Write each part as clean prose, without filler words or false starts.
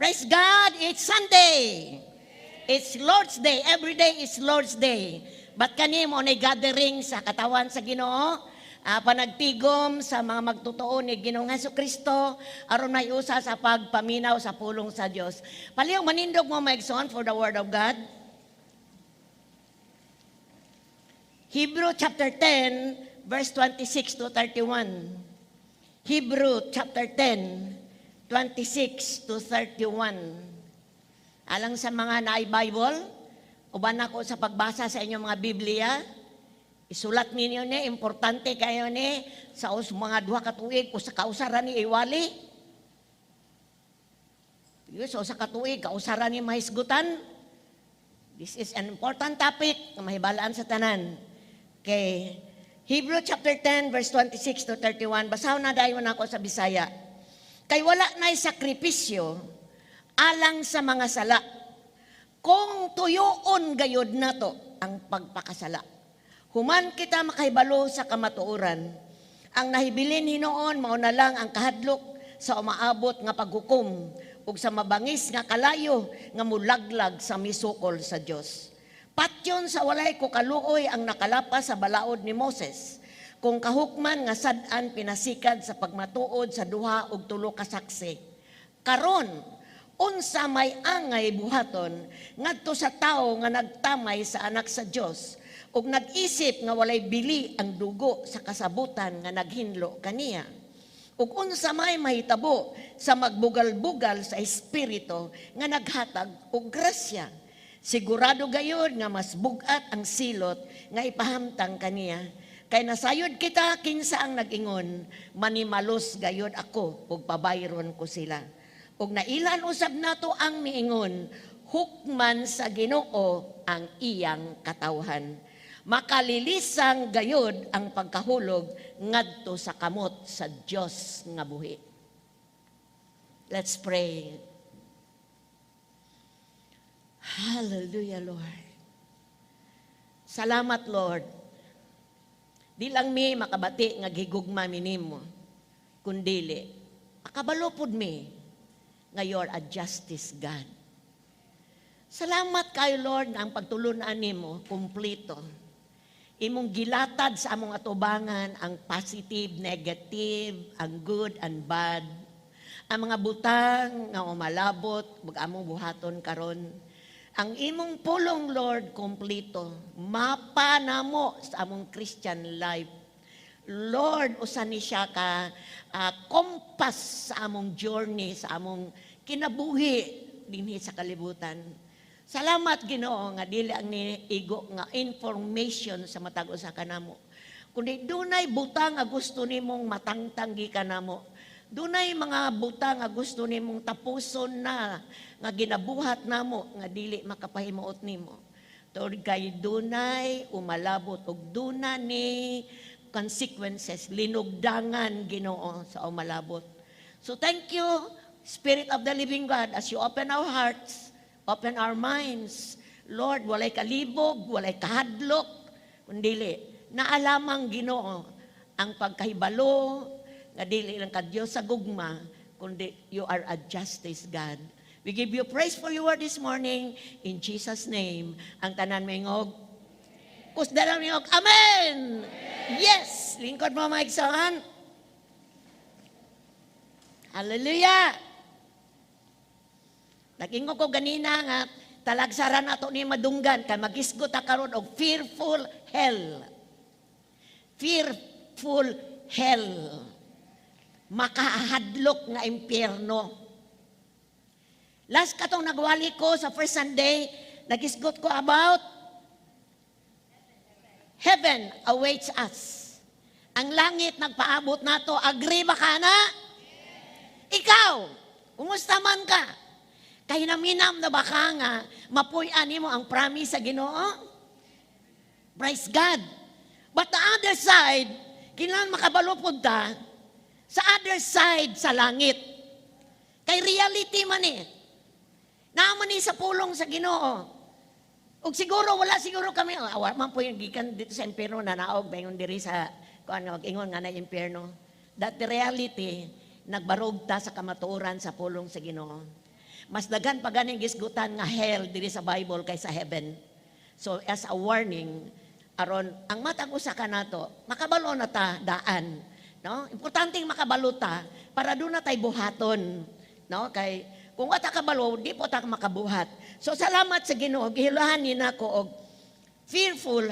Praise God, it's Sunday. It's Lord's Day. Every day is Lord's Day. But kani mao na gathering sa katawan sa Ginoo, panagtigom sa mga magtotoo ni Ginoong Hesus Kristo aron may usa sa pagpaminaw sa pulong sa Dios. Palihog manindog mo, mga igsoon, for the word of God. Hebrew chapter 10 verse 26 to 31. Hebrew chapter 10 26 to 31. Alang sa mga naay Bible, uban ako sa pagbasa sa inyong mga Biblia. Isulat ninyo ni, importante kayo ni, sa mga 2 ka tuig, usa kausara ni iwali. Sa 1 ka tuig, kausara ni mahisgutan. This is an important topic nga mahibalaan sa tanan. Okay. Hebrew chapter 10, verse 26 to 31. Basahon na dayon ako sa Bisaya. Kay wala na'y sakripisyo alang sa mga sala, kung tuyoon gayod nato ang pagpakasala, human kita makahibalo sa kamatuoran. Ang nahibilin hinuon mao na lang ang kahadlok sa umaabot nga paghukom ug sa mabangis nga kalayo nga mulaglag sa misukol sa Dios. Patyon sa walay kukaluoy ang nakalapas sa balaod ni Moses, kung kahukman nga sad-an pinasikad sa pagmatuod sa duha og tulo ka saksi. Karon, unsa may angay buhaton ngadto sa tawo nga nagtamay sa Anak sa Dios ug nag-isip nga walay bili ang dugo sa kasabutan nga naghinlo kaniya? Ug unsa may mahitabo sa magbugal-bugal sa Espiritu nga naghatag og grasya? Sigurado gayud nga mas bugat ang silot nga ipahamtang kaniya. Kay nasayod kita kinsa ang nag-ingon, "Manimalos gayud ako ug pabayron ko sila." Ug nailan usab nato ang miingon, "Hukman sa Ginoo ang iyang katawhan." Makalilisang gayud ang pagkahulog ngadto sa kamot sa Dios nga buhi. Let's pray. Hallelujah, Lord. Salamat, Lord. Di lang mi makabati nga gigugma mi nimo, kundili makabalo pud mi nga you're a justice God. Salamat kayo, Lord, nga ang pagtulunan nimo kumpleto. Imong gilatad sa among atubangan ang positive, negative, ang good and bad. Ang mga butang nga umalabot, ug among buhaton karon. Ang imong pulong, Lord, kompleto. Mapa namo sa among Christian life. Lord, usa ni siya ka compass sa among journey, sa among kinabuhi dinhi sa kalibutan. Salamat, Ginoo, nga dili ang ni igo nga information sa matag usa kanamo, kundi dunay butang nga gusto nimong matangtang gikan namo. Dunay mga butang nga gusto nimong tapuson na nga ginabuhat namo nga dili makapahimuot nimo. Tungod kay dunay umalabot ug duna ni consequences, linugdangan, Ginoo, sa umalabot. So thank you, Spirit of the living God, as you open our hearts, open our minds. Lord, walay kalibog, walay kahadlok, kundili naalamang, Ginoo, ang pagkahibalo nga dili lang ka Dios sa gugma, kundi you are a justice God. We give you praise for your word this morning. In Jesus' name, ang tanan moingog. Kusda lang moingog, "Amen!" Yes! Lingkod mo, mga igsoon. Hallelujah! Nag-ingon ko ganina nga talagsaran nato ni madunggan kay magisgot ta karon og fearful hell. Fearful hell. Makahadlok nga impyerno. Last katong nagwali ko sa first Sunday, nagisgot ko about heaven awaits us. Ang langit nagpaabot nato. Agree ba ka na? Ikaw, kumusta man ka? Kahinam-hinam na ba ka nga mapuy-an nimo ang promise sa Ginoo? Praise God. But the other side, kinahanglan makabalo pud ta sa other side sa langit. Kay reality man eh. Naa man ni sa pulong sa Ginoo. Ug siguro wala siguro kami, oh, awa man po yung gikan dito sa impyerno na naog bayon diri sa kuan nga ingon nga na impyerno. That the reality, nagbarog ta sa kamatuoran sa pulong sa Ginoo. Mas daghan pa ganing gisgutan nga hell diri sa Bible kaysa heaven. So as a warning, aron ang matag usa ka nato makabalo na ta daan, no? Importanteng makabalo ta para duna tay buhaton, no? Kay kung wa ta kabalo, di po ta makabuhat. So salamat sa Ginoo, gihilahan ni nako og fearful,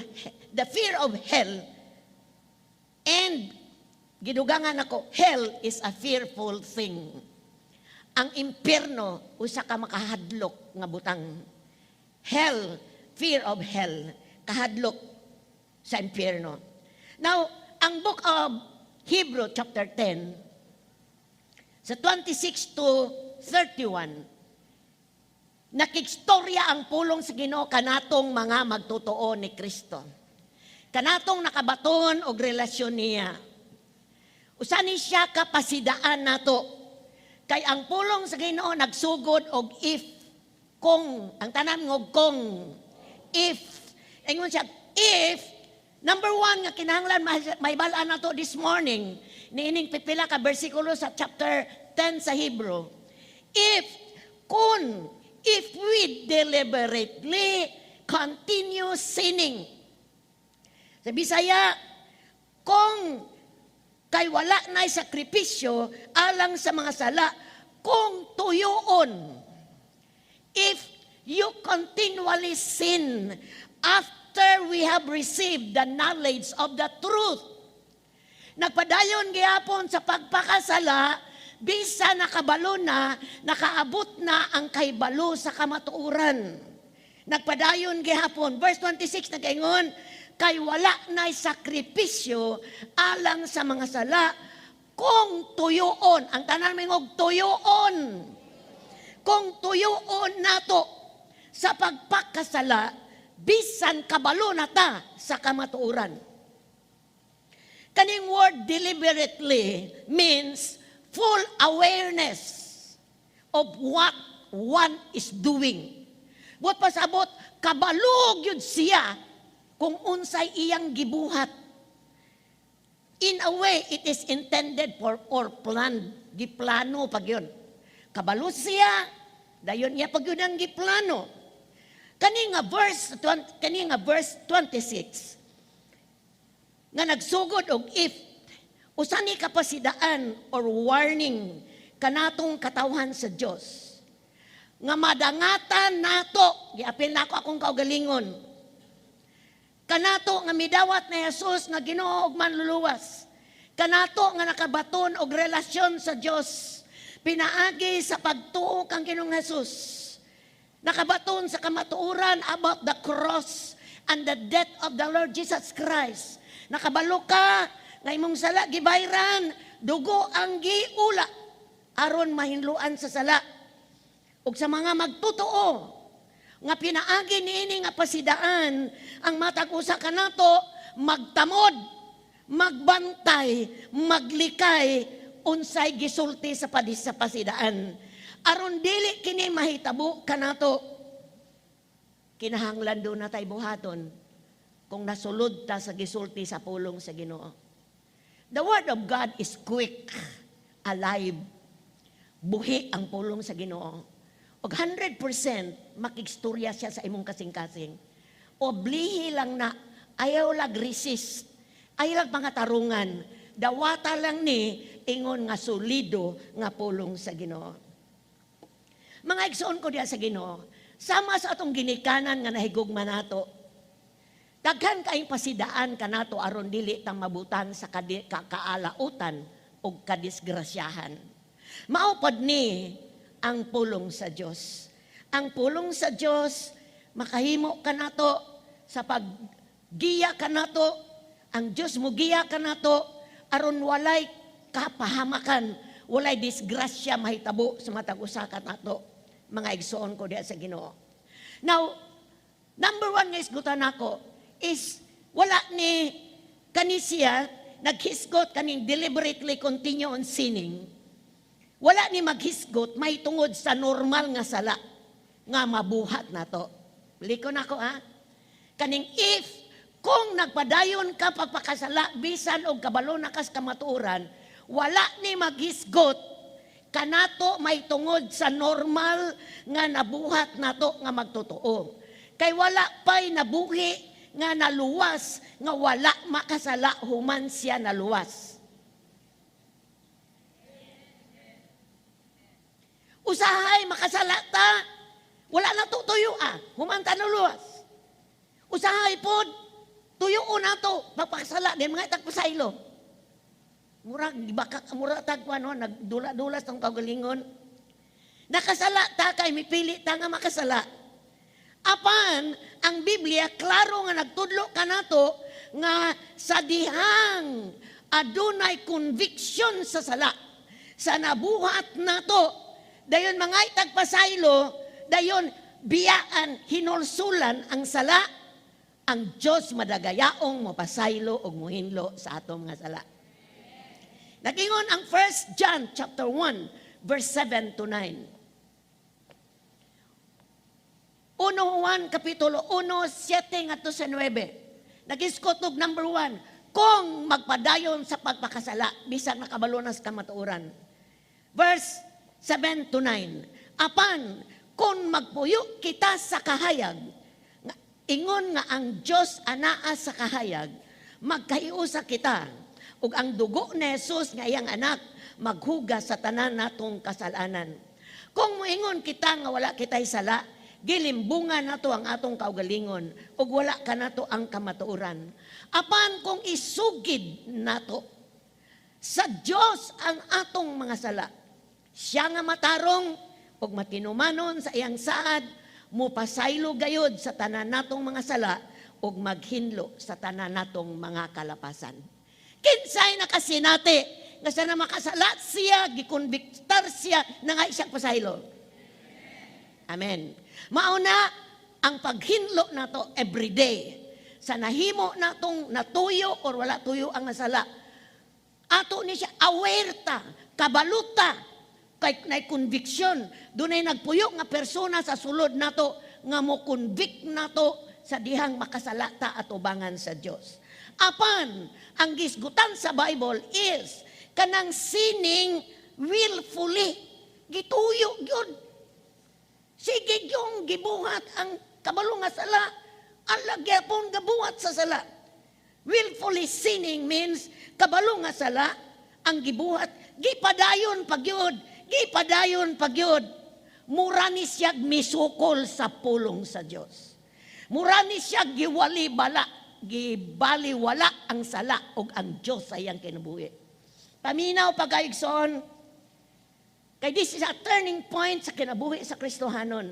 the fear of hell, and gidugangan ako, hell is a fearful thing. Ang impyerno usa ka makahadlok nga butang. Hell, fear of hell, kahadlok sa impyerno. Now, ang book of Hebrew chapter 10 sa 26 to 31, nakigstorya ang pulong sa Ginoo kanatong mga magtotoo ni Kristo. Kanatong nakabaton og relasyon niya. Usa ni siya kapasidaan nato. Kay ang pulong sa Ginoo nagsugod og if, kung, ang tanan ngog kung, if. Ingon siya, if, number one nga kinahanglan mahibal-an nato this morning, niining pipila ka bersikulo sa chapter 10 sa Hebrew. If, kung, if we deliberately continue sinning. Sa Bisaya, kung kay wala na'y sakripisyo alang sa mga sala, kung tuyuon. If you continually sin after we have received the knowledge of the truth. Nagpadayon gihapon sa pagpakasala, bisa nakabalo na, nakaabot na ang kahibalo sa kamatuoran. Nagpadayon gihapon. Verse 26 nagaingon, kay wala na'y sakripisyo alang sa mga sala kung tuyuon. Ang tanan mingog, tuyuon. Kung tuyuon nato sa pagpakasala, bisan kabalo na ta sa kamatuoran. Kaning word "deliberately" means full awareness of what one is doing. Buot pasabot, kabalo gyud siya kung unsay iyang gibuhat. In a way, it is intended for or planned. Giplano pag yun. Kabalo siya, dayon niya pag yun ang giplano. Kani nga verse 26, nga nagsugod og if, usa ni kapasidaan or warning kanatong katawhan sa Dios nga madangatan nato. Giapil nako akong kaugalingon, kanato nga midawat ni Jesus nga Ginoo ug Manluluwas, kanato nga nakabaton og relasyon sa Dios pinaagi sa pagtuo kang Ginoong Jesus, nakabaton sa kamatuoran about the cross and the death of the Lord Jesus Christ. Nakabalo ka nga imong sala gibayran, dugo ang giula aron mahinluan sa sala. Ug sa mga magtotoo nga pinaagi niini nga pasidaan, ang matag usa kanato magtamod, magbantay, maglikay unsay gisulti sa pasidaan. Aron dili kini mahitabo kanato, kinahanglan duna tay buhaton kung nasulod ta sa gisulti sa pulong sa Ginoo. The word of God is quick, alive. Buhi ang pulong sa Ginoo. Og 100% makigstorya siya sa imong kasing-kasing. Oblihi lang na ayaw lag resist. Ayaw lag mga tarungan. Dawata lang ni ingon nga solido nga pulong sa Ginoo. Mga igsoon ko diya sa Ginoo, sama sa atong ginikanan nga nahigugma nato, daghan kaayong pasidaan kanato aron dili ta mabutan sa kaalautan o kadisgrasyahan. Mao pod ni ang pulong sa Dios. Ang pulong sa Dios makahimo kanato sa paggiya kanato, ang Dios mogiya kanato aron walay kapahamakan, walay disgrasya mahitabo sa matag usa kanato, mga igsoon ko diha sa Ginoo. Now, number one nga isgutan nako is wala ni kani siya naghisgot kaning "deliberately continue on sinning". Wala ni maghisgot may tungod sa normal nga sala nga mabuhat nato. Liko nako ha. Kaning if, kung nagpadayon ka pagpakasala bisan og kabalo na kas kamatuoran, wala ni maghisgot Kanato may tungod sa normal nga nabuhat nato nga magtotoo. Kay wala pa'y nabuhi nga naluwas nga wala makasala human siya naluwas. Usahay makasala ta, wala na to tuyo ah, human ta naluwas. Usahay pod, tuyo na to, pagpakasala, di mga itagpasaylo. Murag, baka, murag tagwa, no, nagdula-dulas tong kaugalingon. Nakasala ta kay mipili ta nga makasala. Apan, ang Biblia, klaro nga nagtudlo kanato nga sa dihang adunay conviction sa sala. Sa nabuhat nato, dayon mga itagpasaylo, dayon biyaan, hinulsulan ang sala, ang Diyos madagayaong mopasaylo og muhinlo sa atong mga sala. Nagingon ang 1 John chapter 1 verse 7 to 9. 1 Juan kapitulo 1, 7 ngadto sa 9. Nagiskot og number 1, kung magpadayon sa pagpakasala bisag nakabalo na sa kamatuoran. Verse 7 to 9. Apan kung magpuyo kita sa kahayag, nga, ingon nga ang Dios anaa sa kahayag, magkahiusa kita ug ang dugo ni Jesus nga iyang anak maghugas sa tanan natong kasalanan. Kung moingon kita nga wala kitay sala, gilimbungan nato ang atong kaugalingon ug wala kanato ang kamatuoran. Apan kung isugid nato sa Dios ang atong mga sala, siya nga matarong ug matinumanon sa iyang saad, mupasaylo gayod sa tanan natong mga sala ug maghinlo sa tanan natong mga kalapasan. Kinsay nakasinati nga sa na makasala siya, gikonbiktar siya, na nga siyang pasaylo. Amen. Mauna ang paghinlo nato everyday. Sa nahimo natong natuyo or wala tuyo ang nasala. Ato ni siya aware ta, kabaluta, kay nay conviction. Dunay nagpuyo nga persona sa sulod nato nga mo convict nato sa dihang makasala ta atubangan sa Dios. Apan ang gisgutan sa Bible is kanang sinning willfully, gituyo gyud. Sige yung gibuhat ang kabalo nga sala, ala gyapon gabuhat sa sala. Willfully sinning means kabalo nga sala ang gibuhat, gipadayon pagyud, gipadayon pagyud. Mura ni siya misukol sa pulong sa Dios. Mura ni siya giwali bala, gibaliwala ang sala og ang Dios sa iyang kinabuhi. Paminaw pagkaigsoon, kay this is a turning point sa kinabuhi sa Kristohanon.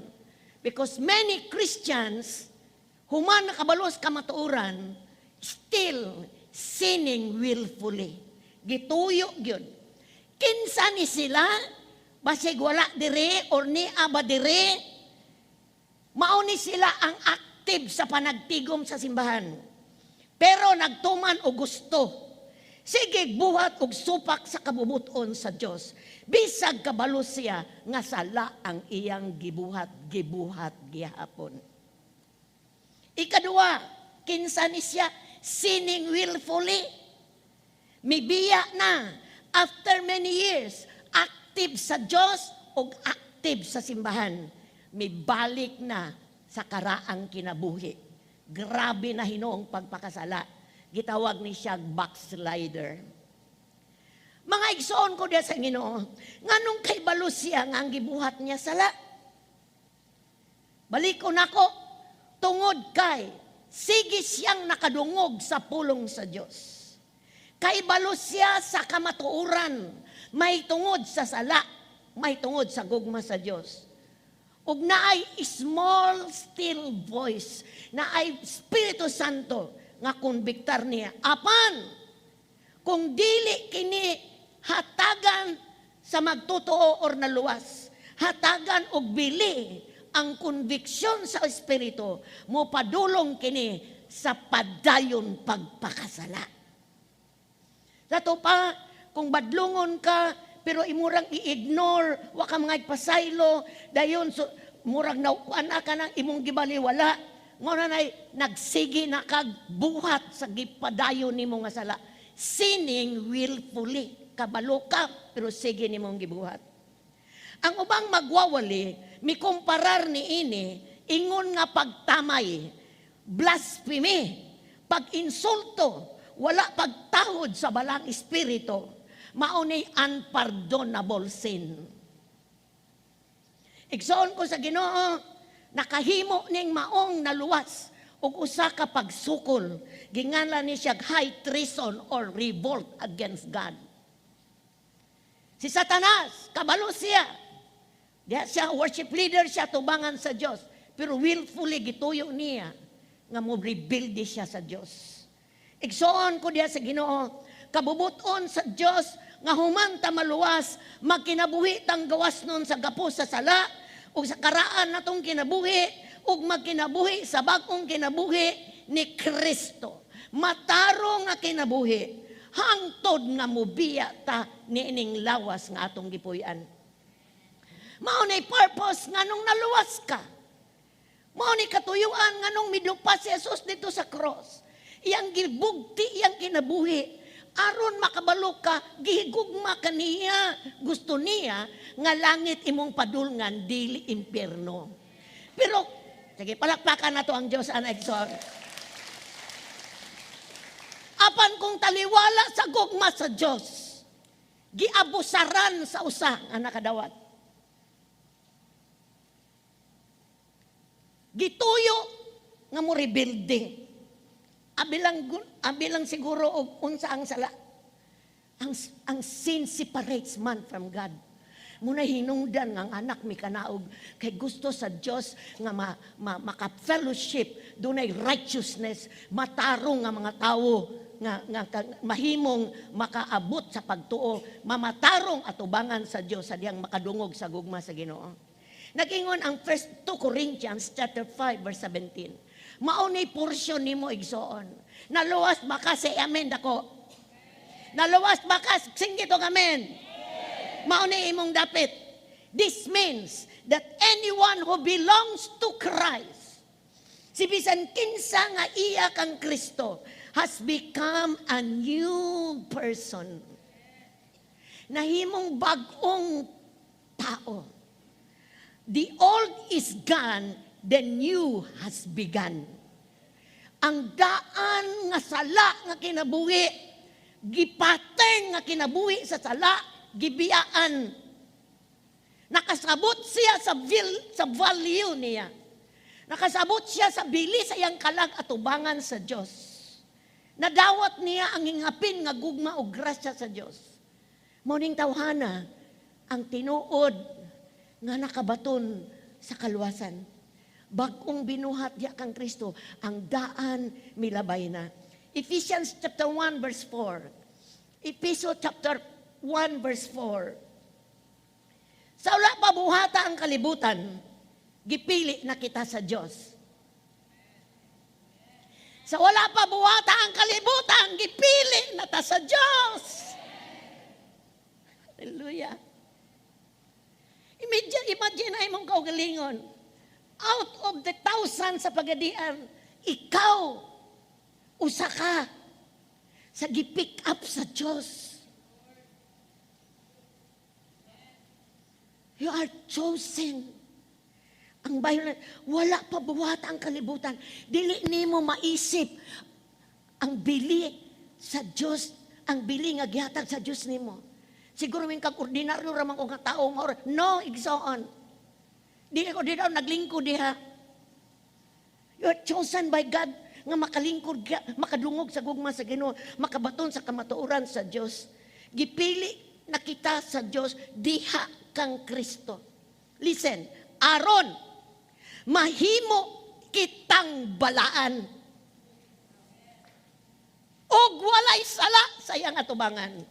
Because many Christians, human nakabalos kamatuoran, still sinning willfully. Gituyo gyud. Kinsa ni sila? Basig wala dire or ni aba dire, mao ni sila ang active sa panagtigom sa simbahan. Pero nagtuman og gusto. Sige buhat og supak sa kabubuton sa Dios. Bisag kabalo siya nga sala ang iyang gibuhat, gibuhat gihapon. Ikaduha, kinsa ni siya sinning willfully? Mibiya na after many years, active sa Dios og active sa simbahan. Mibalik na sa karaang kinabuhi. Grabe na hinuong pagpakasala. Gitawag ni siya backslider. Mga igsoon ko diya sa Ginoo, nganong kay balo siya nga ang gibuhat niya sala? Balik ko nako, tungod kay sige siyang nakadungog sa pulong sa Dios. Kay balo siya sa kamatuoran, may tungod sa sala, may tungod sa gugma sa Dios. Ug naay small still voice, naay Espiritu Santo nga konbiktar niya. Apan kung dili kini hatagan sa magtotoo or naluwas, hatagan og bili ang konbiksyon sa Espiritu, mo padulong kini sa padayon pagpakasala. Dato pa, kung badlungon ka, pero imurang i-ignore, wa ka mga ipasaylo, dayon so, murag naukuan ka ng imong gibaliwala, nguna nay nagsige na kag buhat sa gipadayon nimo nga sala. Sinning willfully, kabalo ka, pero sige nimong gibuhat. Ang ubang magwawali, mikumparar ni ini, ingon nga pagtamay, blasphemy, pag-insulto, wala pagtahod sa Balaang Espiritu, mao ni unpardonable sin. Igsoon ko sa Ginoo, nakahimo ning maong naluwas og usa ka pagsukol. Ginganlan ni siya high treason or revolt against God. Si Satanas, kabalo siya. Diya siya, worship leader siya, tubangan sa Dios. Pero willfully gituyo niya nga mo rebelde siya sa Dios. Igsoon ko diya sa Ginoo, kabubuton sa Dios nga human ta maluwas, magkinabuhi tang gawas nun sa gapos sa sala ug sa karaan natong kinabuhi ug magkinabuhi sa bag-ong kinabuhi ni Kristo. Matarong nga kinabuhi hangtod nga mubiya ta niining lawas nga atong gipuy-an. Mao ni purpose nganong naluwas ka. Mao ni katuyuan nganong midupa si Jesus dito sa cross. Iyang gibugti iyang kinabuhi aron makabalo ka, gihigugma ka niya. Gusto niya nga langit imong padulngan, dili impyerno. Pero sige, palakpakan nato ang Dios ana, igsoon. Apan kung taliwala sa gugma sa Dios, giabusaran sa usa nga nakadawat. Gituyo nga mo rebelde. Abi lang siguro og unsa ang sala. Ang sin separates man from God. Muna hinungdan nga ang anak mikanaog kay gusto sa Dios nga maka-fellowship, dunay righteousness, matarong nga mga tawo nga mahimong makaabot sa pagtuo, mamatarong atubangan sa Dios sa diyang makadungog sa gugma sa Ginoo. Nag-ingon ang 1 2 Corinthians chapter 5 verse 17. Mao ni portion nimo, igsoon. Naluwas ba ka? Say amen dako. Naluwas ba ka? Singgit og amen. Mao ni imong dapit. This means that anyone who belongs to Christ, si bisan kinsa nga iya kang Kristo, has become a new person. Nahimong bag-ong tao. The old is gone, the new has begun. Ang daan nga sala nga kinabuhi, gipattern nga kinabuhi sa sala, gibiyaan. Nakasabot siya sa value niya. Nakasabot siya sa bili sa iyang kalag atubangan sa Dios. Nadawat niya ang hingapin nga gugma o grasya sa Dios. Mao ning tawhana ang tinuod nga nakabaton sa kaluwasan. Bag-ong binuhat diya kang Kristo, ang daan milabay na. Ephesians chapter 1 verse 4. Epeso chapter 1 verse 4. Sa wala pa buhata ang kalibutan, gipili na kita sa Dios. Sa wala pa buhata ang kalibutan, gipili na ta sa Dios. Hallelujah. Imagine ay mong kaugalingon. Out of the thousands sa Pagadian, ikaw, usa ka sa gipick up sa Diyos. You are chosen. Ang Bible, wala pa buhat ang kalibutan. Dili nimo maisip ang bili sa Diyos, ang bili nga gihatag sa Diyos nimo. Siguro min kag ordinaryo ra man ko nga tao nga no, igsoon. Dili ko dito naglingkod diha. You are chosen by God nga makalingkod ka, makadungog sa gugma sa Ginoo, makabaton sa kamatuoran sa Dios. Gipili na kita sa Dios diha kang Kristo. Listen, aron mahimo kitang balaan og walay sala sa iyang atubangan.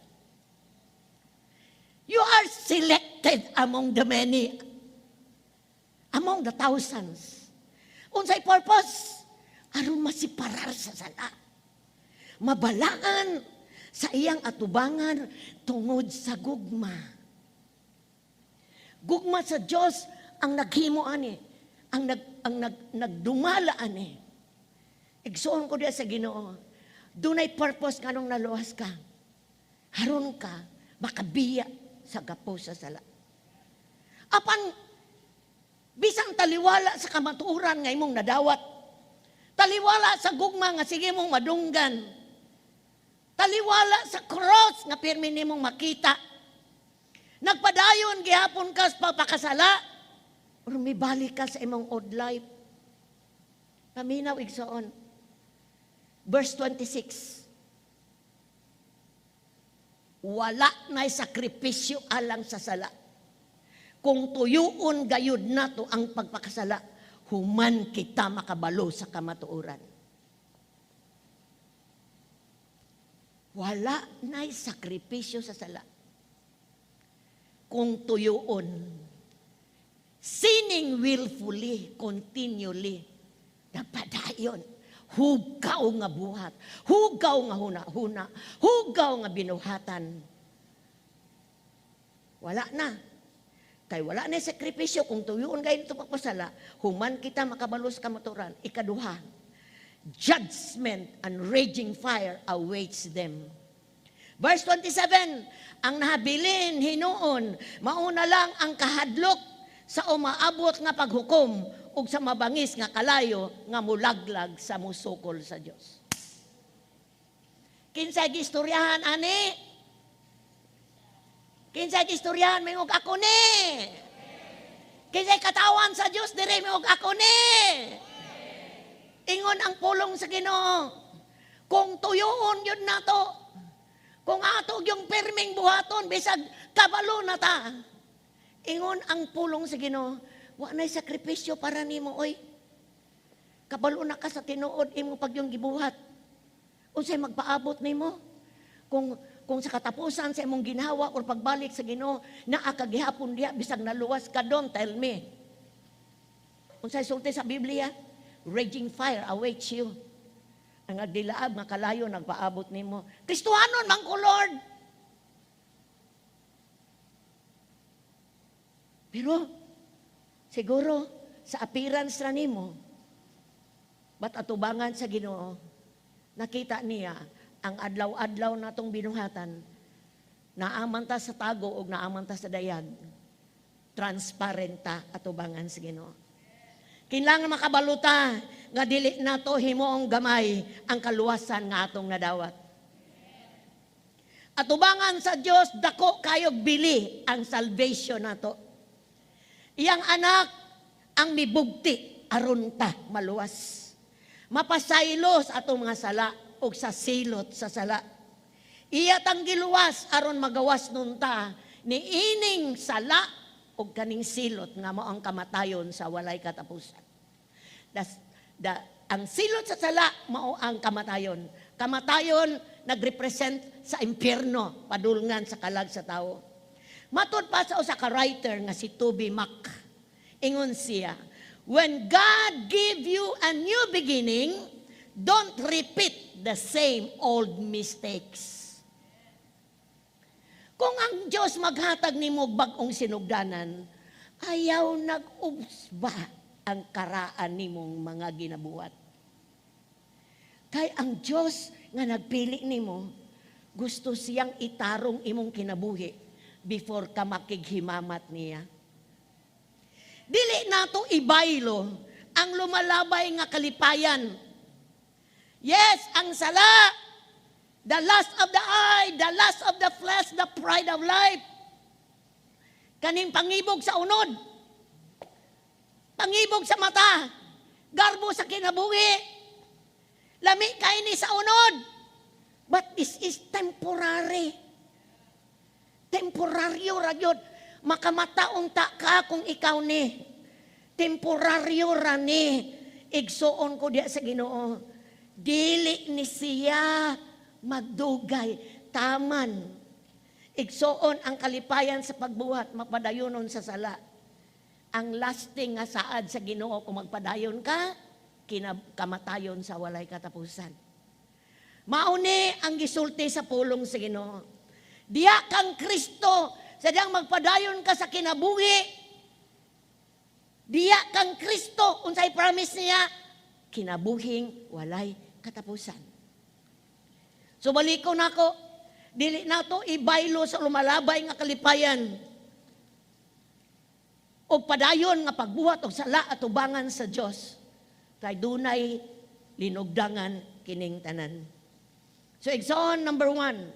You are selected among the many, among the thousands. Unsay purpose? Aron masiparar sa sala. Mabalaan sa iyang atubangan tungod sa gugma. Gugma sa Dios ang naghimo ani, ang nagdumala ani. Igsuon ko diya sa Ginoo. Dunay purpose nganong naluwas ka. Haron ka makabiya sa gapos sa sala. Apan bisan taliwala sa kamatuoran nga imong nadawat, taliwala sa gugma nga sige mong madunggan, taliwala sa cross nga pirmi nimong makita, nagpadayon gihapon ka sa pagpakasala, or mibalik ka sa imong old life. Paminaw, igsoon. Verse 26. Wala na'y sakripisyo alang sa sala kung tuyuon gayud nato ang pagpakasala human kita makabalo sa kamatuoran. Wala na'y sakripisyo sa sala kung tuyuon. Sinning willfully, continually, nagpadayon. Hugaw nga buhat, hugaw nga huna-huna, hugaw nga binuhatan. Wala na. Kay wala na sakripisyo kung tuyuon gayud ito pagpasala, human kita makabalo sa kamatuoran. Ikaduha, judgment and raging fire awaits them. Verse 27, ang nahabilin hinuon, mauna lang ang kahadlok sa umaabot nga paghukom ug sa mabangis nga kalayo nga mulaglag sa musukol sa Dios. Kinsa gistoryahan ani? Kinsa gistoryahan? Mingog, "Ako ni." Kinsay katawan sa Dios dire? Mingog, "Ako ni." Ingon ang pulong sa Ginoo, kung tuyuon yun nato, kung ato yung perming buhaton, bisag kabalo na ta. Ingon ang pulong sa Ginoo, wa na'y sakripisyo para nimo oy. Kabalo na ka sa tinuod, imo pag yung gibuhat. Unsay magpaabot nimo? Kung sa katapusan sa imong ginhawa or pagbalik sa Ginoo, naa ka gihapon diha bisag naluwas ka, don't tell me. Unsay sulti sa Biblia? Raging fire awaits you. Ang nagdilaab nga kalayo nagpaabot nimo. Kristohanon man ko, Lord. Pero siguro sa appearance ra nimo, but atubangan sa Ginoo, nakita niya ang adlaw-adlaw natong binuhatan, naaman ta sa tago o naaman ta sa dayag, transparent ta atubangan sa Ginoo. Kinahanglan makabaluta nga dili nato himuong gamay ang kaluwasan nga atong nadawat. Atubangan sa Dios, dako kayog bili ang salvation nato. Iyang anak ang mibugti aron ta maluwas. Mapasaylo sa atong mga sala ug sa silot sa sala. Iya tang giluwas aron magawas nun ta ni ining sala ug kaning silot nga mao ang kamatayon sa walay katapusan. Ang silot sa sala mao ang kamatayon. Kamatayon nagrepresent sa impyerno, padulngan sa kalag sa tawo. Matud pa sa usa ka writer nga si TobyMac. Ingon siya, "When God give you a new beginning, don't repeat the same old mistakes." Kung ang Diyos maghatag nimo og bag-ong sinugdanan, ayaw nag-usba ang karaan nimong mga ginabuhat. Kay ang Diyos nga nagpili nimo, gusto siyang itarong imong kinabuhi before ka makighimamat niya. Dili nato ibaylo ang lumalabay nga kalipayan. Yes, ang sala, the lust of the eye, the lust of the flesh, the pride of life. Kaning pangibog sa unod, pangibog sa mata, garbo sa kinabuhi, lami kay ni sa unod. But this is temporary. Temporaryo ra gyud. Makamata unta ka kung ikaw ni. Temporaryo ra ni. Igsuon ko diya sa Ginoo. Dili ni siya magdugay. Taman. Igsuon, ang kalipayan sa pagbuhat, mapadayonon sa sala. Ang lasting nga saad sa Ginoo kung magpadayon ka, kamatayon sa walay katapusan. Mauni ang gisulti sa pulong sa Ginoo. Diya kang Kristo, sadyang magpadayon ka sa kinabuhi. Diya kang Kristo, unsay promise niya? Kinabuhing walay katapusan. So baliko nako, dili nato ibaylo sa lumalabay nga kalipayan. Og padayon nga pagbuhat og sala atubangan sa Dios kay dunay linugdangan kining tanan. So igsoon, number one,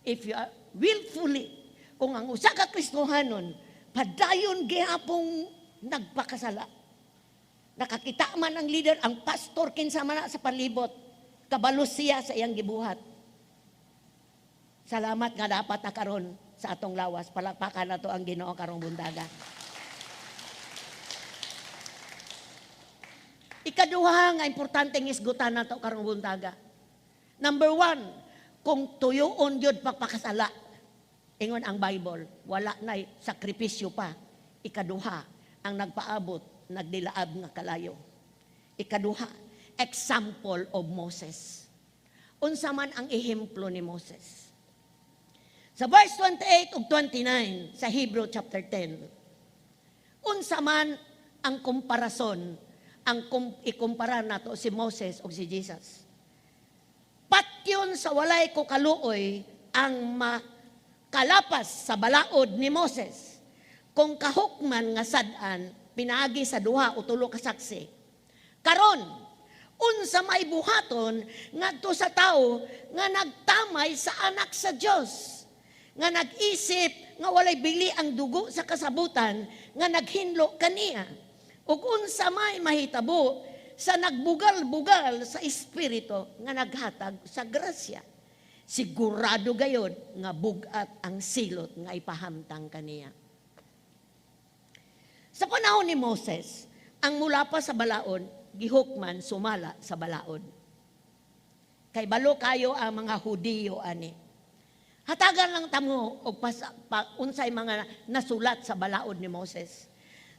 if you are willfully, kung ang usa ka Kristohanon padayon gihapong nagpakasala, nakakita man ang leader, ang pastor, kinsa man na sa palibot, kabalo siya sa iyang gibuhat. Salamat nga dapat na karon sa atong lawas. Palakpakan nato ang Ginoo karong buntaga. Ikaduha nga importante nga isgutan nato karong buntaga. Number one, kung tuyoon gyud pagpakasala, ingon ang Bible, wala na'y sakripisyo pa. Ikaduha, ang nagpaabot, nagdilaab nga kalayo. Ikaduha, example of Moses. Unsa man ang ehemplo ni Moses? Sa verse 28 ug 29 sa Hebrew chapter 10, unsa man ang komparason, ang ikumpara nato si Moses ug si Jesus? Patyon sa walay ko kaluoy ang makalapas sa balaod ni Moses kung kahukman nga sad-an pinaagi sa duha o tulo ka saksi. Karon, unsa may buhaton ngadto sa tawo nga nagtamay sa Anak sa Dios, nga nag-isip nga walay bili ang dugo sa kasabutan nga naghinlo kaniya? Ug unsa may mahitabo sa nagbugal-bugal sa Espiritu nga naghatag sa grasya? Sigurado gayod nga bugat ang silot nga ipahamtang kaniya. Sa panahon ni Moses, ang mula pa sa balaod, gihukman sumala sa balaod. Kay balo kayo ang mga Hudiyo ani. Hatagan lang tamo og pas, unsay mga nasulat sa balaod ni Moses.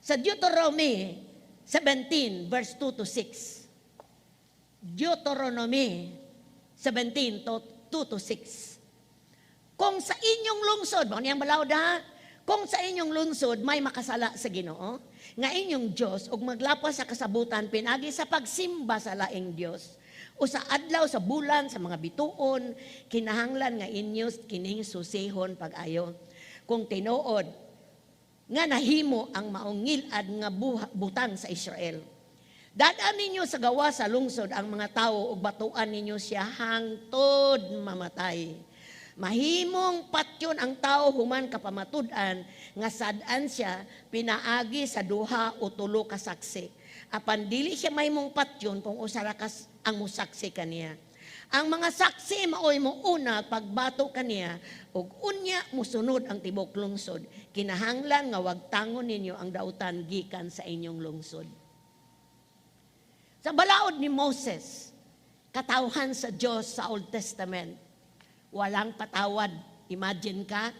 Sa Deuteronomy 17 verse 2 to 6. Deuteronomy 17 to 2 to 6. Kung sa inyong lungsod, mao niyang balaod ha, kung sa inyong lungsod may makasala sa Ginoo, nga inyong Dios, ug maglapas sa kasabutan pinagi sa pagsimba sa laing Dios, o sa adlaw, sa bulan, sa mga bituon, kinahanglan nga inyo kining susihon pag-ayo. Kung tinuod nga nahimo ang maong ngilad nga butang sa Israel. Dad-an ninyo sa gawa sa lungsod ang mga tao ug batuan ninyo siya hangtod mamatay. Mahimong patyon ang tao human kapamatud-an nga sad-an siya pinaagi sa duha o tulo ka saksi. Apan dili siya mahimong patyon kung usa ra kas ang musaksi kaniya. Ang mga saksi maoy mo una pagbato kaniya ug unya musunod ang tibok lungsod. Kinahanglan nga wagtangon ninyo ang dautan gikan sa inyong lungsod. Sa balaod ni Moses, katawhan sa Dios sa Old Testament, walang patawad. Imagine ka,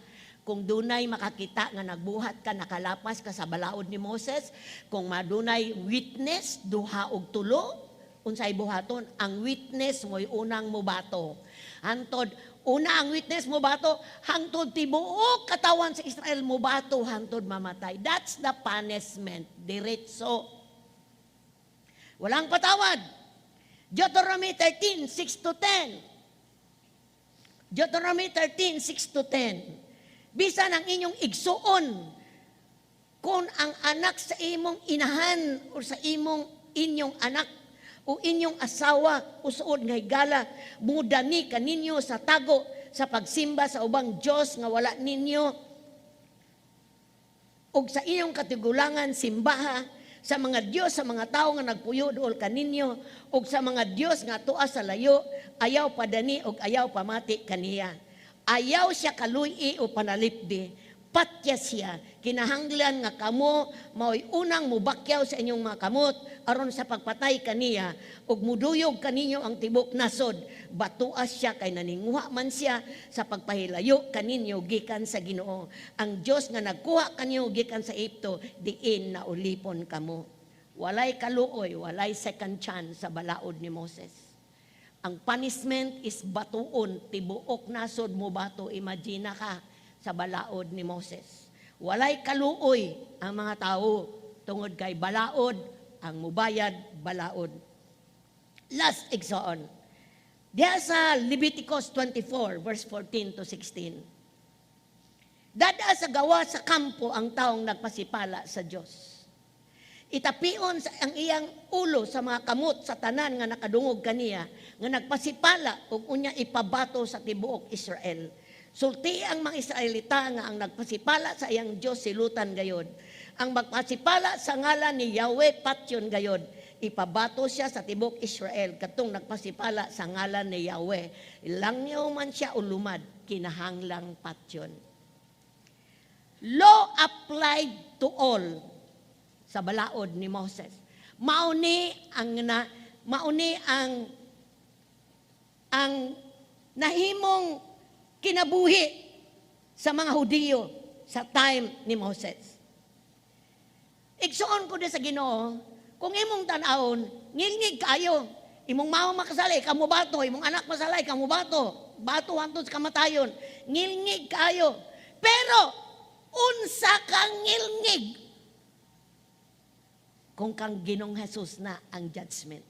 kung dunay makakita nga nagbuhat ka, nakalapas ka sa balaod ni Moses, kung madunay witness, duha og tulo, unsay buhaton? Ang witness mo'y unang mubato. Hantod, una ang witness mo bato, hangtod tibuok katawan sa Israel mubato, hangtod mamatay. That's the punishment. Diretso. Walang patawad. Deuteronomy 13, 6 to 10. Deuteronomy 13, 6 to 10. Bisan ang inyong igsuon, kung ang anak sa imong inahan o sa imong inyong anak o inyong asawa o suod nga higala, mudani kaninyo sa tago sa pagsimba sa ubang Dios nga wala ninyo ug sa inyong katigulangan simbaha sa mga Dios sa mga tawo nga nagpuyo duol kaninyo ug sa mga Dios nga tua sa layo, ayaw padani ug ayaw pamati kaniya. Ayaw siya kaluy o panalipdi. Patya siya. Kinahanglan nga kamo mao'y unang mubakyaw sa inyong mga kamot aron sa pagpatay kaniya ug muduyog kaninyo ang tibok nasod. Batuas siya kay naninguha man siya sa pagpahilayo kaninyo gikan sa Ginoo, ang Dios nga nagkuha kaninyo gikan sa Ehipto, diin na ulipon kamo. Walay kaluoy, walay second chance sa balaod ni Moses. Ang punishment is batuon, tibuok nasod mo bato. Imagine ka sa balaod ni Moses. Walay kaluoy ang mga tao tungod kay balaod, ang mubayad balaod. Last, igsoon. Diha sa Leviticus 24 verse 14 to 16. Dad-a sa gawa sa kampo ang taong nagpasipala sa Dios. Itapion sa ang iyang ulo sa mga kamot sa tanan nga nakadungog kaniya nga nagpasipala ug unya ipabato sa tibuok Israel. Sulti ang mga Israelita nga ang nagpasipala sa iyang Dios silutan gayod. Ang magpasipala sa ngalan ni Yahweh patyon gayod. Ipabato siya sa tibuok Israel katong nagpasipala sa ngalan ni Yahweh. Langyaw man siya o lumad, kinahanglang patyon. Law applied to all sa balaod ni Moses. Mauni ang nahimong kinabuhi sa mga Hudiyo sa time ni Moses. Igsuon ko di sa Ginoo, kung imong tan-awon, ngilngig kayo. Imong mama makasala, ikaw mo bato. Imong anak masala, ikaw mo bato. Bato hangtod sa kamatayon. Ngilngig kayo. Pero, unsa kang ngilngig kung kang Ginoong Jesus na ang judgment?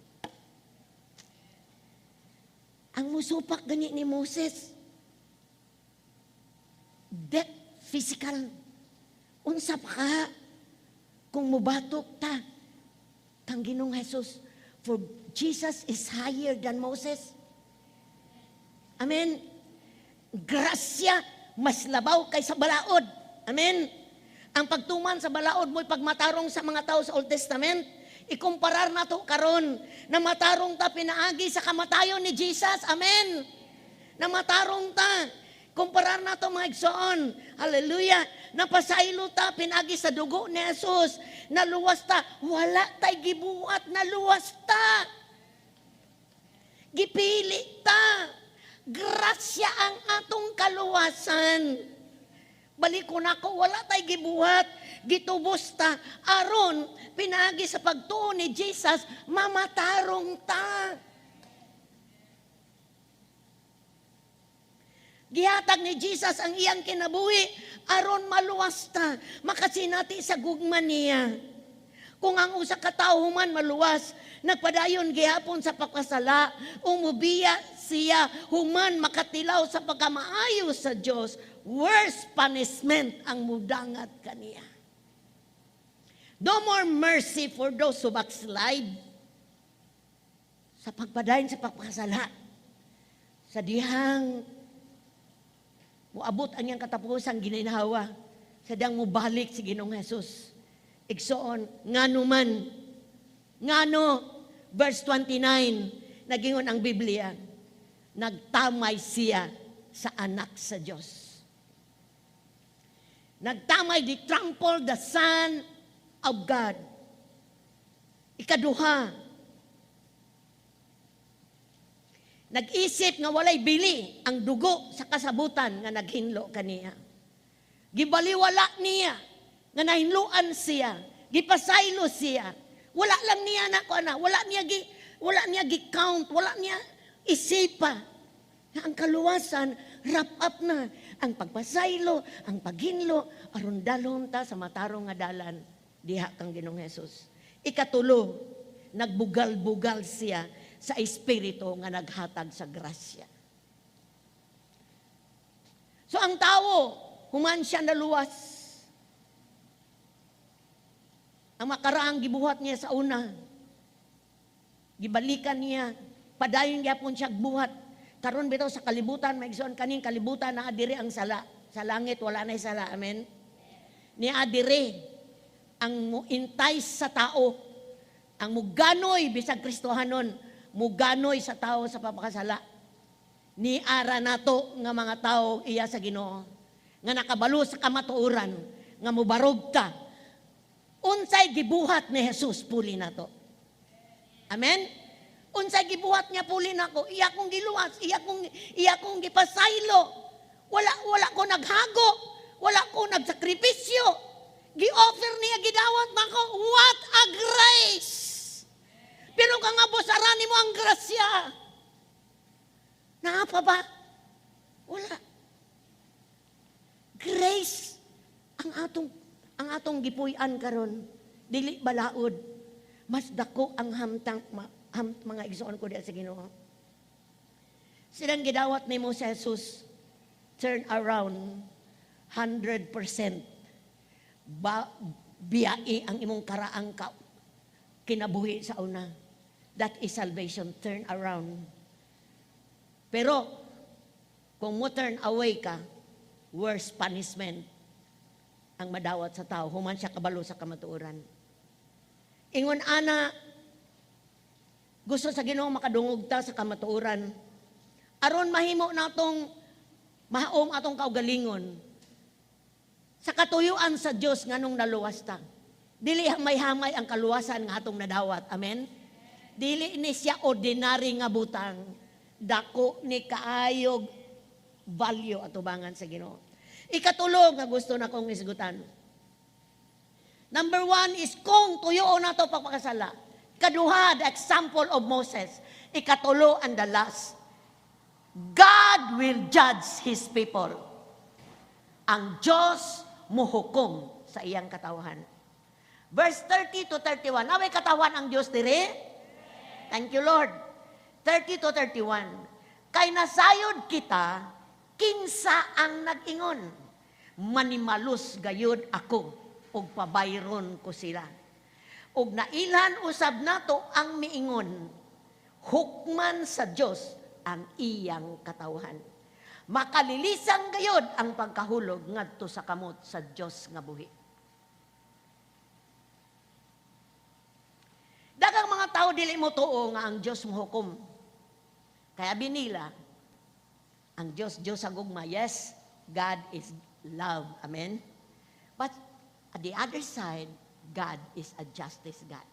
Ang musupak gani ni Moses, death physical. Unsa pa ka kung mubatok ta kang Ginoong Jesus? For Jesus is higher than Moses. Amen. Grasya mas labaw kaysa balaod. Amen. Ang pagtuman sa balaod mo'y pagmatarong sa mga tao sa Old Testament. Ikumparar nato karon na matarong ta pinaagi sa kamatayon ni Jesus. Amen. Na matarong ta. Kumparar nato, mga igsoon. Hallelujah. Napasaylo ta pinaagi sa dugo ni Jesus. Naluwas ta. Wala tay gibuhat, naluwas ta. Gipili ta. Grasya ang atong kaluwasan. Balik ko na ko, wala tay gibuhat. Gitubos ta. Aron, pinaagi sa pagtuo ni Jesus, mamatarong ta. Gihatag ni Jesus ang iyang kinabuhi aron maluwas ta, makasinati sa gugma niya. Kung ang usa ka tawo man maluwas, nagpadayon gihapon sa pagkasala, umubiya siya human makatilaw sa pagkamaayo sa Dios, worse punishment ang mudangat kaniya. No more mercy for those who backslide. Sa pagpadayon sa pagpakasala, sa dihang muabot ang iyang katapusang gininhawa, sa dihang mubalik si Ginoong Jesus. Igsoon, ngano man, ngano, verse 29, nagingon ang Biblia, nagtamay siya sa anak sa Diyos. Nagtamay, di trample the Son of God. Ikaduha, nag-isip nga walay bili ang dugo sa kasabutan nga naghinlo kaniya. Gibaliwala niya nga nahinloan siya, gipasaylo siya. Wala lang niya na ko ana, wala niya gi count, wala niya isipa na ang kaluwasan wrap up na ang pagpasaylo, ang paghinlo aron dalhon ta sa matarong nga dalan diha kang Ginoong Hesus. Ikatulo, nagbugal-bugal siya sa espiritu nga naghatag sa grasya. So ang tao, human siya naluwas. Ang makaraang gibuhat niya sa una, gibalikan niya, padayon gyapon siya buhat. Karon bitaw sa kalibutan, maigsoon, kaning kalibutan naa diri ang sala. Sa langit wala nay sala. Amen. Niya diri ang mo-entice sa tao, ang muganoy bisag Kristohanon, muganoy sa tao sa papakasala. Ni ara nato nga mga tao iya sa Ginoo, nga nakabalo sa kamatuoran, nga mubarog ta. Unsay gibuhat ni Jesus puli nato? Amen? Unsay gibuhat niya puli nako? Iya kong giluwas, iya kong gipasaylo. Wala ko naghago, wala ko nagsakripisyo. Gi-offer niya, gidawat nako. What a grace! Pero kung nga bosaran mo ang grasya, naa pa ba? Wala. Grace ang atong gipuy-an karon, dili balaod. Mas dako ang hamtang mga igsoon ko diha sa Ginoo. Silang gidawat nimo sa Jesus, turn around. 100% ba biyai ang imong karaang ka kinabuhi sa una. That is salvation. Turn around. Pero, kung mo turn away ka, worse punishment ang madawat sa tao human siya kabalo sa kamatuoran. Ingon ana, gusto sa Ginoo makadungog ta sa kamatuoran. Aron mahimo natong mahaom atong kaugalingon sa katuyuan sa Dios nganong naluwas ta. Dili hamay-hamay ang kaluwasan nga atong nadawat. Amen? Dili ni siya ordinary nga butang. Dako ni kaayog value atubangan sa Ginoo. Ikatulo nga gusto na kong isgutan. Number one is kung tuyoon nato pagpakasala. Kaduha, the example of Moses. Ikatulo and the last. God will judge His people. Ang Diyos muhukom sa iyang katawhan. Verse 30 to 31. Naa bay katawhan ang Diyos dire? Thank you, Lord. 30 to 31. "Kay nasayod kita, kinsa ang nag-ingon, 'Manimalos gayud ako, ug pabayron ko sila.' Ug nailhan usab nato ang miingon, 'Hukman sa Dios ang iyang katawhan.' Makalilisang gayod ang pagkahulog ngadto sa kamot sa Dios nga buhi." Daghang mga tao dili mo tuo nga ang Dios mohukom. Kaya binila, ang Dios, Dios sa gugma. Yes, God is love. Amen? But at the other side, God is a justice God.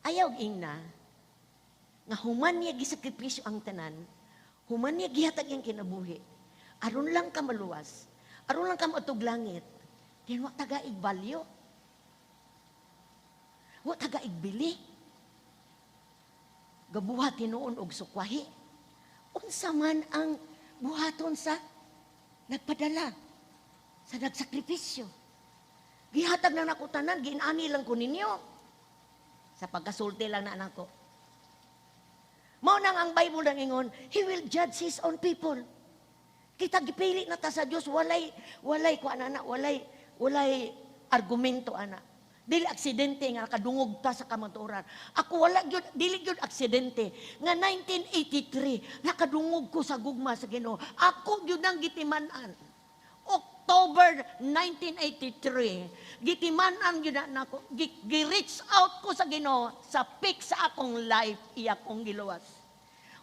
Ayaw ingna, nga human niya gisakripisyo ang tanan, human niya gihatag iyang kinabuhi, aron lang ka maluwas, aron lang ka maadtog langit, then wa taga value. Wa taga igbili. Gabuhat hinuon og sukwahi. Unsa man ang buhaton sa nagpadala, sa nagsakripisyo? Gihatag na nako tanan, ginani lang ko ninyo. Sa pagkasulti lang na nako. Mao nang ang Bible nang ingon, He will judge His own people. Kita gipili na ta sa Dios, walay walay kuan ana, walay walay argumento ana. Dili aksidente nga nakadungog ta sa kamatuoran. Ako wala gyud, dili gyud aksidente nga 1983 nakadungog ko sa gugma sa Ginoo. Ako gyud ang gitiman-an. October 1983, gitiman-an gyud na nako, gi-reach out ko sa Ginoo sa peak sa akong life, iya kong giluwas.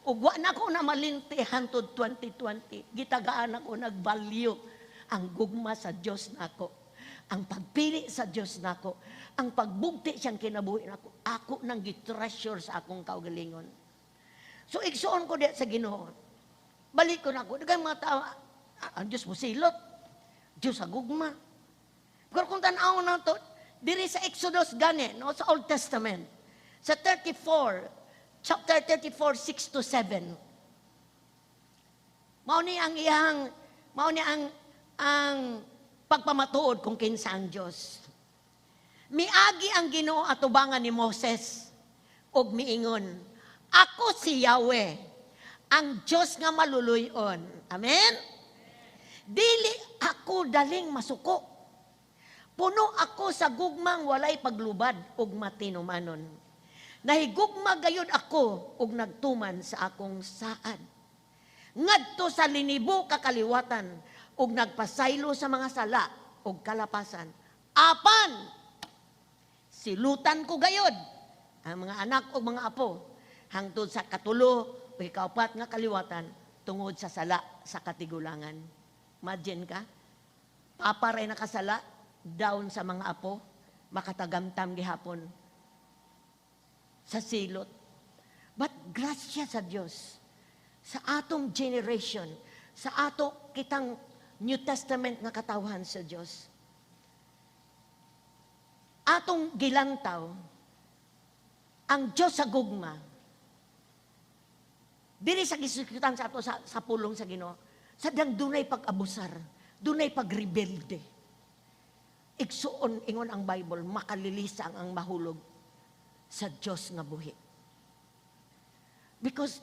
Ug wa na ko na malinti hantod 2020. Gitagaan ako nag-value ang gugma sa Dios nako. Ang pagpili sa Dios nako, ang pagbugti siyang kinabuhi nako, ako nang gi-treasure sa akong kaugalingon. So igsuon ko diya sa Ginoo. Balik ko na ako, daghang mga tao, "Ah, ang Dios mo silot. Dios sa gugma." Pero kung tan-aw na to, diri sa Exodus gani, no, sa Old Testament, sa 34, chapter 34, 6 to 7. Mao ni ang pagpamatuod kung kinsa ang Dios. Miagi ang Ginoo atubangan ni Moses ug miingon, "Ako si Yahweh, ang Dios nga maluluyon." Amen? "Dili ako daling masuko. Puno ako sa gugmang walay paglubad ug matinumanon. Nahigugma gayud ako ug nagtuman sa akong saad ngadto sa linibo ka kaliwatan ug nagpasaylo sa mga sala ug kalapasan. Apan silutan ko gayud ang mga anak ug mga apo hangtod sa katulo o ikaupat nga kaliwatan tungod sa sala sa katigulangan." Imagine ka, papa ray nakasala, down sa mga apo, makatagamtam gihapon sa silot. But grasya sa Dios, sa atong generation, sa ato kitang New Testament nga katawhan sa Dios, atong gilantaw, ang Diyos sa gugma, dili sa gisikutan sa ato sa pulong sa Ginoo, sa dang dunay pag-abusar, dunay pagrebelde. Igsuon, ingon ang Bible, makalilisang ang mahulog sa Diyos nga buhi. Because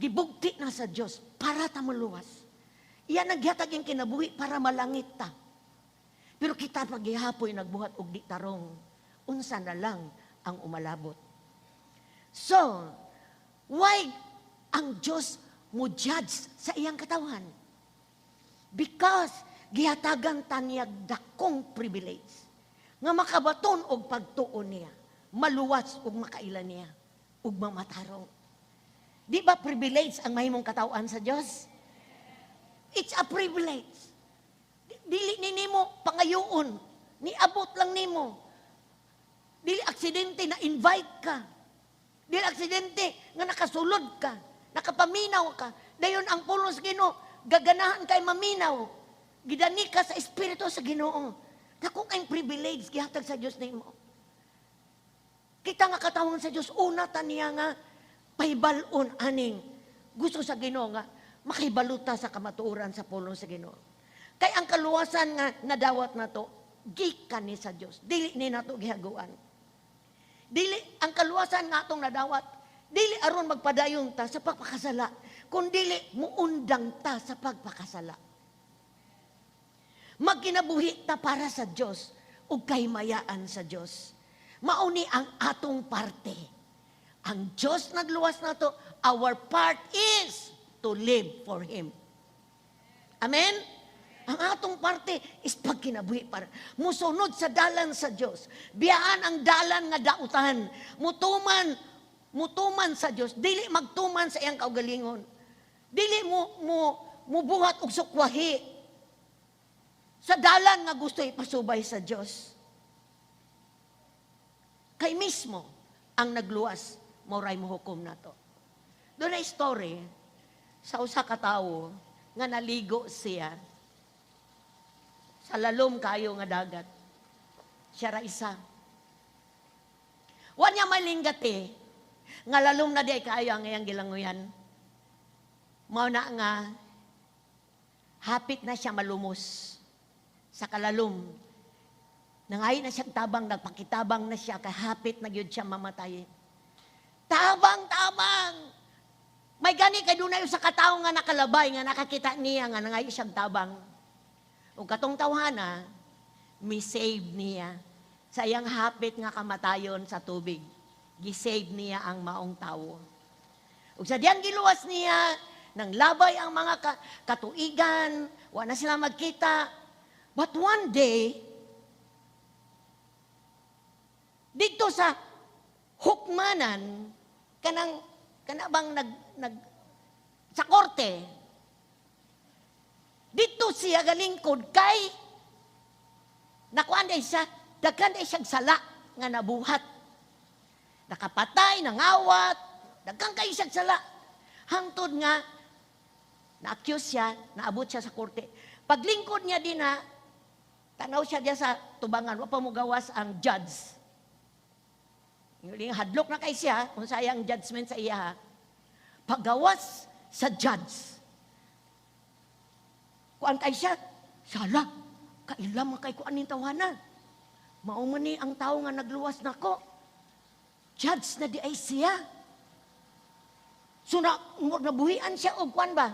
gibugti na sa Diyos para ta maluwas. Iya naghatag iyang kinabuhi para malangit ta. Pero kita paggihapoy nagbuhat og di tarong. Unsa na lang ang umalabot? So, why ang Diyos mo judge sa iyang katawhan? Because gihatagan ta niya dakong privilege nga makabaton og pagtuon niya, maluwas og makaila niya, ug mamatarong. Di ba privilege ang mahimong katawhan sa Dios? It's a privilege. Dili ni nimo pangayoon, niabot lang nimo. Dili aksidente na invite ka. Dili aksidente nga nakasulod ka, nakapaminaw ka. Dayon ang pulong sa Ginoo, gaganahan kay maminaw. Gidani ka sa espiritu sa Ginoo. Dako kayong privilege gihatag sa Dios nimo. Kita nga katawhan sa Dios, una ta niya nga pahibal-on aning gusto sa Ginoo nga makahibaluta sa kamatuoran sa pulong sa Ginoo. Kay ang kaluwasan nga nadawat nato gikan ni sa Dios. Dili ni nato gihaguan. Dili ang kaluwasan nga atong nadawat, dili aron magpadayon ta sa pagpakasala, kun dili muundang ta sa pagpakasala. Magkinabuhi ta para sa Dios ug kahimayaan sa Dios. Mauni ang atong parte. Ang Dios nagluwas nato, our part is to live for Him. Amen? Ang atong parte is pagkinabuhi para musunod sa dalan sa Dios. Biyaan ang dalan nga dautan. Mutuman, mutuman sa Dios, dili magtuman sa iyang kaugalingon. Dili mo mo mubuhat og sukwahi sa dalan nga gusto ipasubay sa Dios. Kay mismo ang nagluwas, mao ray mohukom nato. Dunay story sa usa ka tawo nga naligo siya sa lalom kayo nga dagat. Siya ra isa. Wa niya malinggati nga lalom na di kaayo ang iyang gilanguyan. Mao na nga hapit na siya malumos sa kalalom. Nangayo na siyang tabang, nagpakitabang na siya, kay hapit na gyud siya mamatay. Tabang, tabang! May gani kay dunay usa ka tawo nga nakalabay nga nakakita niya nga nangayo siyang tabang. Ug katong tawhana, mi-save niya sa iyang hapit nga kamatayon sa tubig. Gi-save niya ang maong tawo. Ug sa diyang giluwas niya, nang labay ang mga katuigan, wa na sila magkita. But one day, dito sa hukmanan, kanang kana bang nag, nag sa korte, dito siya galingkod kay nakuan day siya, daghan day siyang sala nga nabuhat. Nakapatay, nangawat, daghan kay siyang sala. Hangtod nga na-accuse siya, naabot siya sa korte. Paglingkod niya din na, tanaw siya diya sa tubangan, wa pa mo gawas ang judge. Yung hadlok na kay siya, kung sayang judgment sa iya. Paggawas sa judge, kuan kay siya, sala, kaila man kay kuan ning tawhana. Mao man ni ang tawo nga nagluwas nako. Judge na di ay siya. So na, nabuhian siya og kuan ba?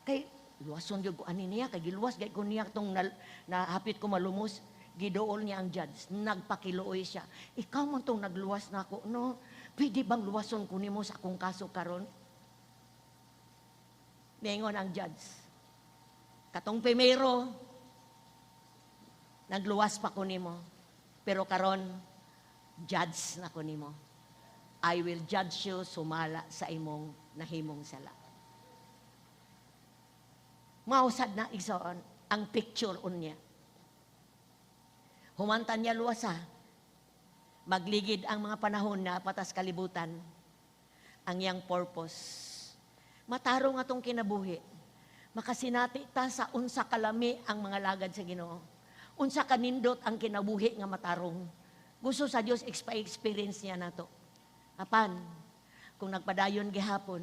Kay luwason gyud ko ani niya, kay giluwas gay ko niya tong na, nahapit ko malumos. Giduol niya ang judge, nagpakiluoy siya. "Ikaw man tong nagluwas nako, no? Pwede bang luwason ko nimo sa akong kaso karon?" Ningon ang judge, "Katong primero, nagluwas pa ko nimo. Pero karon, judge na ko nimo. I will judge you sumala sa imong nahimong sala." Mausad na, igsoon, ang picture unya. Humantan niya luwasa, magligid ang mga panahon na patas kalibutan, ang iyang purpose. Matarong atong kinabuhi. Makasinati ta sa unsa kalami ang mga lagad sa Ginoo. Unsa kanindot ang kinabuhi nga matarong. Gusto sa Dios experience niya nato. Apan, kung nagpadayon gihapon,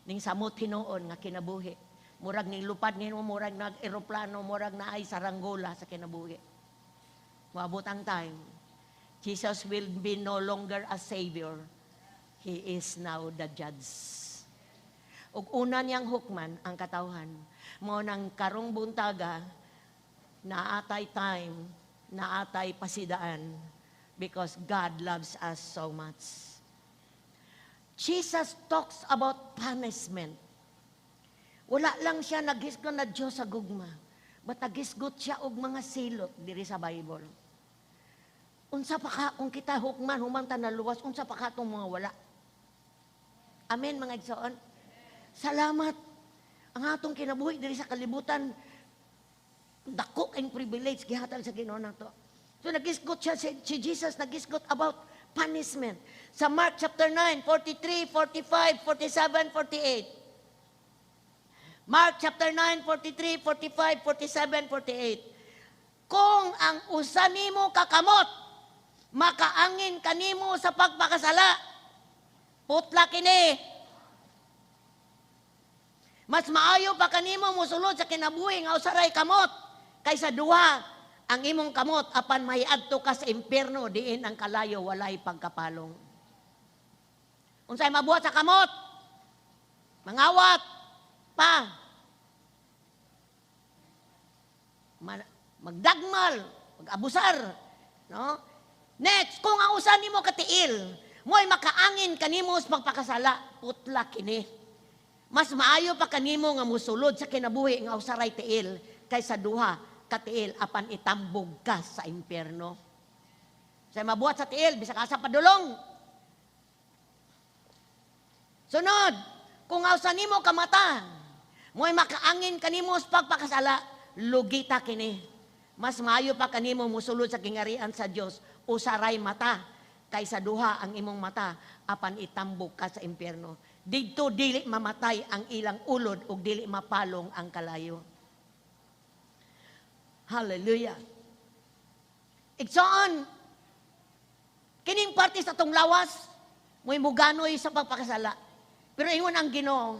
ning samot hinuon nga kinabuhi, murag ning lupad nimo, murag nag eroplano, murag naay saranggola sa kinabuhi. Moabot ang time, Jesus will be no longer a savior. He is now the judge. Ug una niyang hukman ang katawhan. Mao nang karong buntaga, naatay time, naatay pasidaan, because God loves us so much. Jesus talks about punishment. Wala lang siya naghisgot na Diyos sa gugma, but naghisgot siya og mga silot diri sa Bible. Unsa pa ka kung kita hukman human ta naluwas, unsa pa ka itong mga wala? Amen, mga igsoon. Salamat. Ang atong kinabuhi diri sa kalibutan, dako kayong privilege gihatag sa Ginoo nato. So nagisgot siya si Jesus nagisgot about punishment. Sa Mark chapter 9, 43, 45, 47, 48. Mark chapter 9, 43, 45, 47, 48. Kung ang usa nimo kakamot makaangin kanimo sa pagpakasala, putla kini. Mas maayo pa kanimo mosulod sa kinabuhi nga usa ray kamot kaysa duha ang imong kamot apan mahiadto ka sa impierno diin ang kalayo walay pagkapalong. Unsay mabuhat sa kamot? Mangawat pa. Magdagmal, mag-abusar, no? Next, kung ang usa nimo katiil, mo'y makaangin kanimo sa pagpakasala, putla kini. Mas maayo pa kanimo nga mosulod sa kinabuhi nga usaray tiil kaysa duha ka tiil apan itambog ka sa impyerno. Sa mabuhat sa tiil, bisag asa padulong. Sunod, kung ang usa nimo ka mata, mo'y makaangin kanimo sa pagpakasala, lugita kini. Mas maayo pa kanimo mosulod sa kingarian sa Dios usaray mata kaysa duha ang imong mata apan itambok ka sa impyerno. Didto dili mamatay ang ilang ulod ug dili mapalong ang kalayo. Hallelujah. Igsoon, kining parte sa atong lawas, mo'y muganoy sa pagpakasala. Pero ingon ang Ginoo,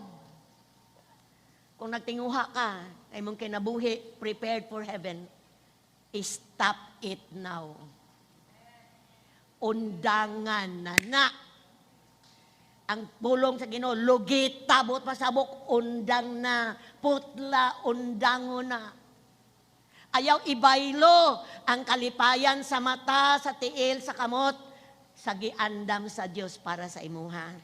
kung nagtinguha ka, ay mong kinabuhi, prepared for heaven, stop it now. Undangan na na. Ang pulong sa Ginoo, lugit, tabot, pasabok, undang na, putla, undango na. Ayaw ibaylo ang kalipayan sa mata, sa tiil, sa kamot, sa giandam sa Dios para sa imuha.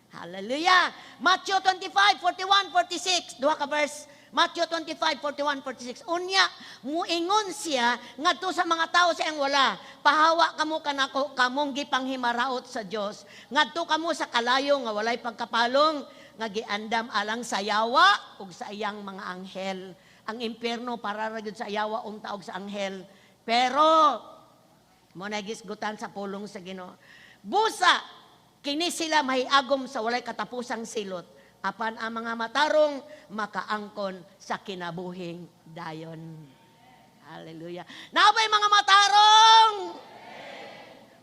Hallelujah! Matthew 25, 41, 46. Duha ka verse. Matthew 25, 41, 46. Unya, muingon siya ngadto sa mga tao sa iyang wala. Pahawa kamo kanako, kamong gipanghimaraot sa Dios. Ngadto kamo sa kalayo nga walay pagkapalong, nga giandam alang sa yawa ug sa iyang mga anghel. Ang impierno para ra gyud sa yawa unta og sa anghel. Pero mo na gisgutan sa pulong sa Ginoo. Busa kini sila mahiagom sa walay katapusang silot, apan ang mga matarong makaangkon sa kinabuhing dayon. Hallelujah. Nabay mga matarong?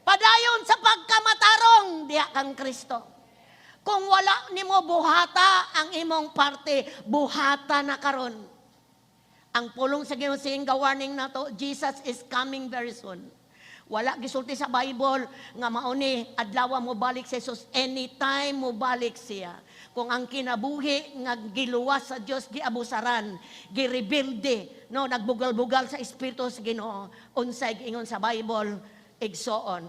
Padayon sa pagkamatarong diha kang Kristo. Kung wala nimo buhata ang imong parte, buhata na karon. Ang pulong sa Ginoo sing warning nato, Jesus is coming very soon. Wala gisulti sa Bible nga mauni adlaw mo balik si Jesus, anytime mo balik siya. Kung ang kinabuhi nga giluwas sa Dios giabusaran, girebuilde, no, nagbugal-bugal sa espiritu sa Ginoo, unsay giingon sa Bible, igsoon,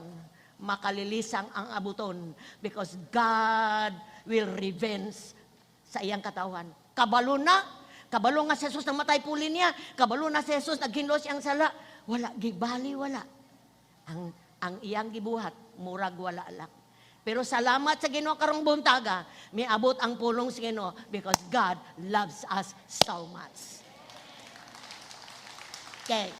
makalilisang ang abuton because God will revenge sa iyang katawhan. Kabalo na, kabalo nga si Jesus namatay puli niya, kabalo na si Jesus naghinlos siyang sala, wala gibali wala. Ang iyang gibuhat murag wala lang. Pero salamat sa Ginoo karong buntaga, miabot ang pulong sa Ginoo because God loves us so much. Okay.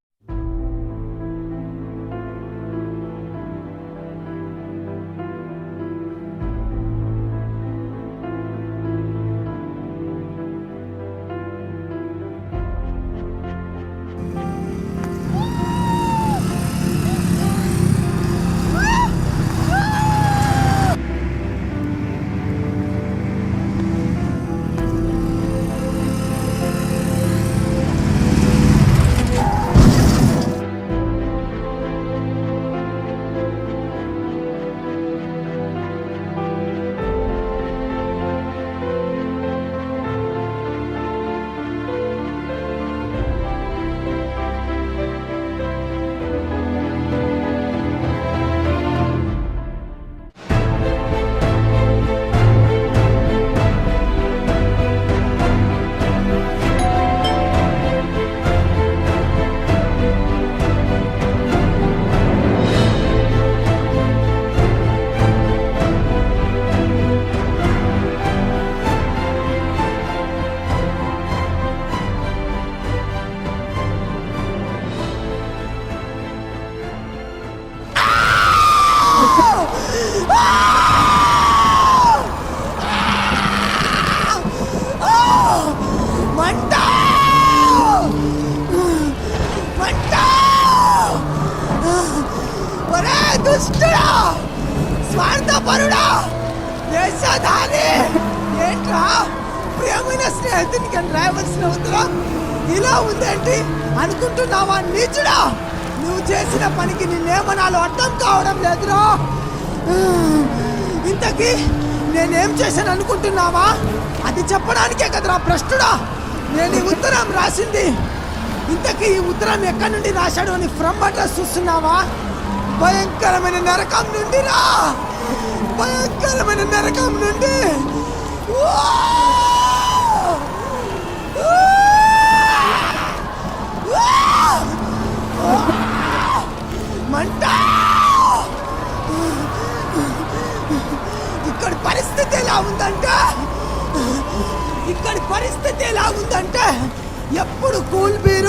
స్వార్థపరుడా, వేషధారి! ఏంట్రా, ప్రియమైన స్నేహితునికి అని రాయవలసిన ఉత్తరం ఇలా ఉందేంటి అనుకుంటున్నావా నీచుడా? నువ్వు చేసిన పనికి నిన్నేమనాలో అర్థం కావడం లేదురా. ఇంతకీ నేనేం చేశాను అనుకుంటున్నావా? అది చెప్పడానికే కదరా భ్రష్టుడా నేను ఈ ఉత్తరం రాసింది. ఇంతకీ ఈ ఉత్తరం ఎక్కడి నుండి రాశాడు అని ఫ్రమ్ అడ్రస్ చూస్తున్నావా? భయంకరమైన నరకం నుండి రా, భయంకరమైన నరకం నుండి. ఊా! ఊా! ఊా! మంట! ఇక్కడ పరిస్థితి ఎలా ఉందంటే, ఇక్కడ పరిస్థితి ఎలా ఉందంటే, ఎప్పుడు cool beer,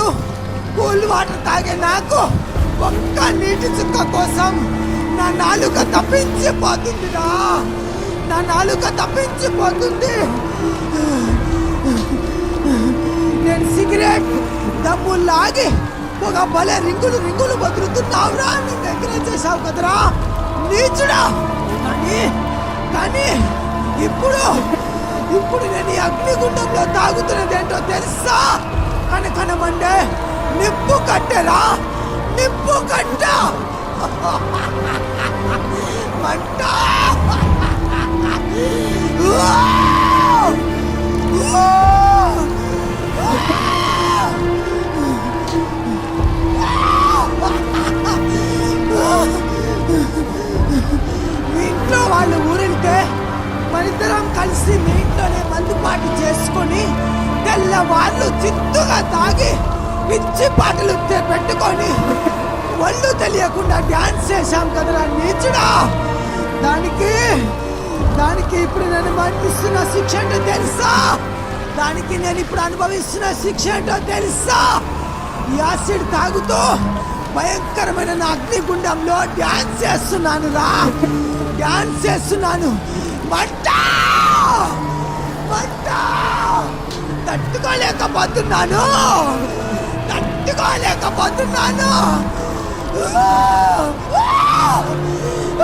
cool water తాగే నాకు ఒక్క నీటి చుక్క కోసం నా నాలుక తప్పించిపోతుందిరా, నా నాలుక తప్పించిపోతుంది. నేను సిగరెట్ దమ్ము లాగి ఒక భలే రింగులు రింగులు వదులుతున్నావురా, నీ దగ్గర చేసావు కదరా నీచుడా. కానీ కానీ ఇప్పుడు ఇప్పుడు నేను ఈ అగ్నిగుండంలో తాగుతున్నది ఏంటో తెలుసా? కనకనమండే నిప్పు కట్టెరా, నిప్పు కట్ట. మంట! ఊ! ఊ! మీ ఇంట్లో వాళ్ళు ఊరెళ్తే మనిద్దరం కలిసి మీ ఇంట్లోనే మందుపాటి చేసుకొని, తెల్లవాళ్ళు చిత్తుగా తాగి, పిచ్చి పాటలు పెట్టుకొని, ఒళ్ళు తెలియకుండా డ్యాన్స్ చేశాం కదరా నీచుడా. దానికి దానికి ఇప్పుడు నేను మరణిస్తున్న శిక్ష ఏంటో తెలుసా? దానికి నేను ఇప్పుడు అనుభవిస్తున్న శిక్ష ఏంటో తెలుసా? ఈ యాసిడ్ తాగుతూ భయంకరమైన నా అగ్నిగుండంలో డ్యాన్స్ చేస్తున్నాను రా, డ్యాన్స్ చేస్తున్నాను. మంట, మంట! తట్టుకోలేకపోతున్నాను, తట్టుకోలేకపోతున్నాను. ఆ! ఆ!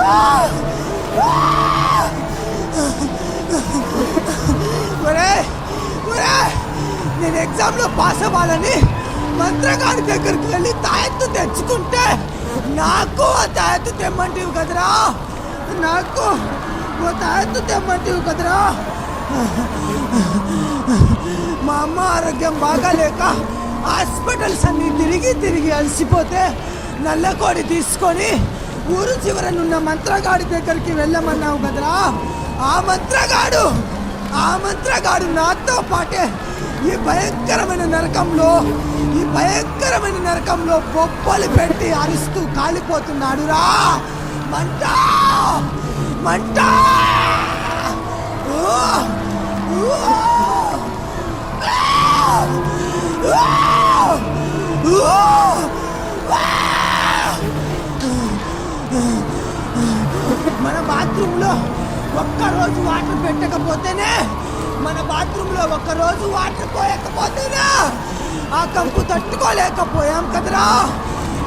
ఆ! ఆ! ఒరే ఒరే, నేను ఎగ్జామ్లో పాస్ అవ్వాలని మంత్రగాడి దగ్గరికి వెళ్ళి తాయెత్తు తెచ్చుకుంటే నాకు ఆ తాయెత్తు తెమ్మంటివి కదరా, నాకు ఓ తాయెత్తు తెమ్మంటివి కదరా. మా అమ్మ ఆరోగ్యం బాగాలేక హాస్పిటల్స్ అన్ని తిరిగి తిరిగి అలసిపోతే నల్లకోడి తీసుకొని ఊరు చివరనున్న మంత్రగాడి దగ్గరికి వెళ్ళమన్నావు కదరా. ఆ మంత్రగాడు, ఆ మంత్రగాడు నాతో పాటే ఈ భయంకరమైన నరకంలో, ఈ భయంకరమైన నరకంలో బొబ్బలు పెట్టి అరుస్తూ కాలిపోతున్నాడు రా. మంట, మంట! ఊ! ఊ! ఆ! ఊ! ఆ! మన బాత్రూంలో ఒక్కరోజు వాటర్ పెట్టకపోతేనే, మన బాత్రూంలో ఒక్కరోజు వాటర్ పోయకపోతేనే ఆ కంపు తట్టుకోలేకపోయాం కదరా.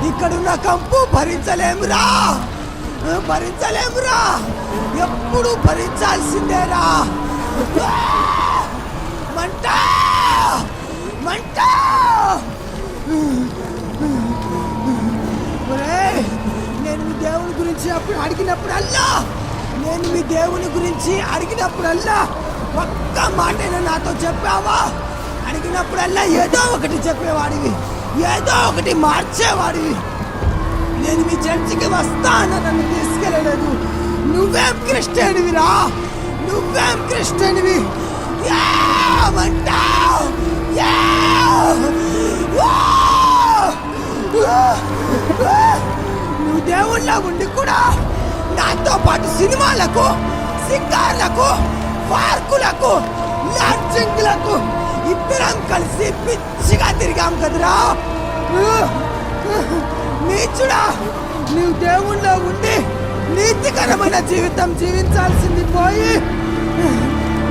ఇక్కడున్న కంపు భరించలేమురా, భరించలేమురా, ఎప్పుడు భరించాల్సిందేరా. ఆ! మంట, మంట! ఒరేయ్, నేను మీ దేవుని గురించి అప్పుడు అడిగినప్పుడల్లా, నేను మీ దేవుని గురించి అడిగినప్పుడల్లా ఒక్క మాటైనా నాతో చెప్పావా? అడిగినప్పుడల్లా ఏదో ఒకటి చెప్పేవాడివి, ఏదో ఒకటి మార్చేవాడివి. నేను మీ చర్చికి వస్తాన నన్ను తీసుకెళ్ళలేదు. నువ్వేం క్రిస్టియన్విరా? నువ్వేం క్రిస్టియన్వి? ఏమంటావ్? యా! ఆ! ఆ! ఆ! నువ్వు దేవుళ్ళ ఉండి కూడా నాతో పాటు సినిమాలకు, షికార్లకు, పార్కులకు, లాడ్జింగ్లకు ఇద్దరం కలిసి పిచ్చిగా తిరిగాం కదరా నీచుడా. నువ్వు దేవుళ్ళ ఉండి నీతికరమైన జీవితం జీవించాల్సింది పోయి,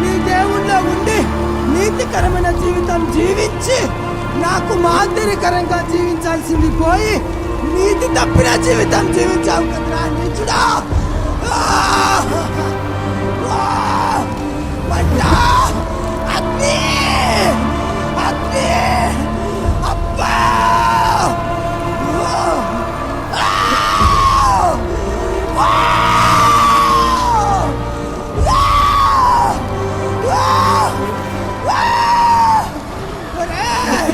నీ దేవుళ్ళ ఉండి నీతికరమైన జీవితం జీవించి నాకు మాదిరికరంగా జీవించాల్సింది పోయి నీతి తప్పిన జీవితం జీవించావు కదరా నీచుడా. Ah! Ah! మంట! అగ్ని! అగ్ని! అబ్బా! ఆ! ఆ! ఆ! ఆ! ఆ! ఒరేయ్!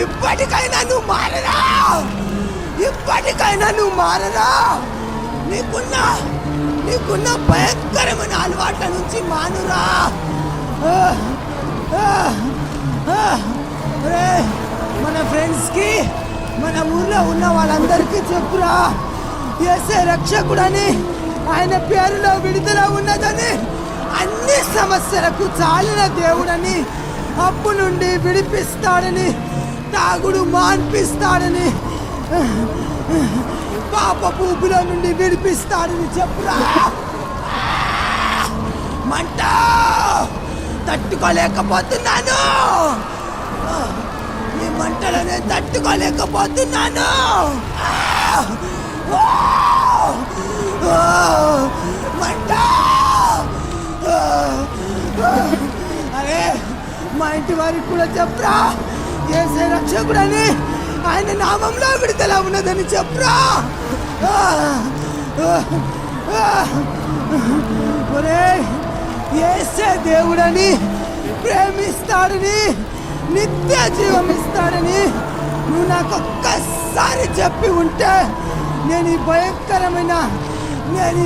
ఇప్పటికైనా నువ్వు మారరా. ఇప్పటికైనా నువ్వు మారరా. నీకున్న భయంకరమైన అలవాట్ల నుంచి మానురా. ఆ, ఆ, ఆ. ఒరేయ్, మన ఫ్రెండ్స్కి, మన ఊర్లో ఉన్న వాళ్ళందరికీ చెప్పురా, ఏసే రక్షకుడని, ఆయన పేరులో విడుదల ఉన్నదని, అన్ని సమస్యలకు చాలిన దేవుడని, అప్పు నుండి విడిపిస్తాడని, తాగుడు మాన్పిస్తాడని, పాప ఊబిలో నుండి విడిపిస్తాడని చెప్పురా. మంట, తట్టుకోలేకపోతున్నాను. ఈ మంటలను తట్టుకోలేకపోతున్నాను. ఆ! ఆ! మంట! అరే, మా ఇంటి వారికి కూడా చెప్పరా, ఏసే రక్షకుడని, ఆయన నామంలో విడుదల ఉన్నదని చెప్పరా. ఆ! ఆ! ఆ! ఒరేయ్, ఏసే దేవుడని, ప్రేమిస్తాడని, నిత్య జీవం ఇస్తాడని నువ్వు నాకు ఒక్కసారి చెప్పి ఉంటే నేను ఈ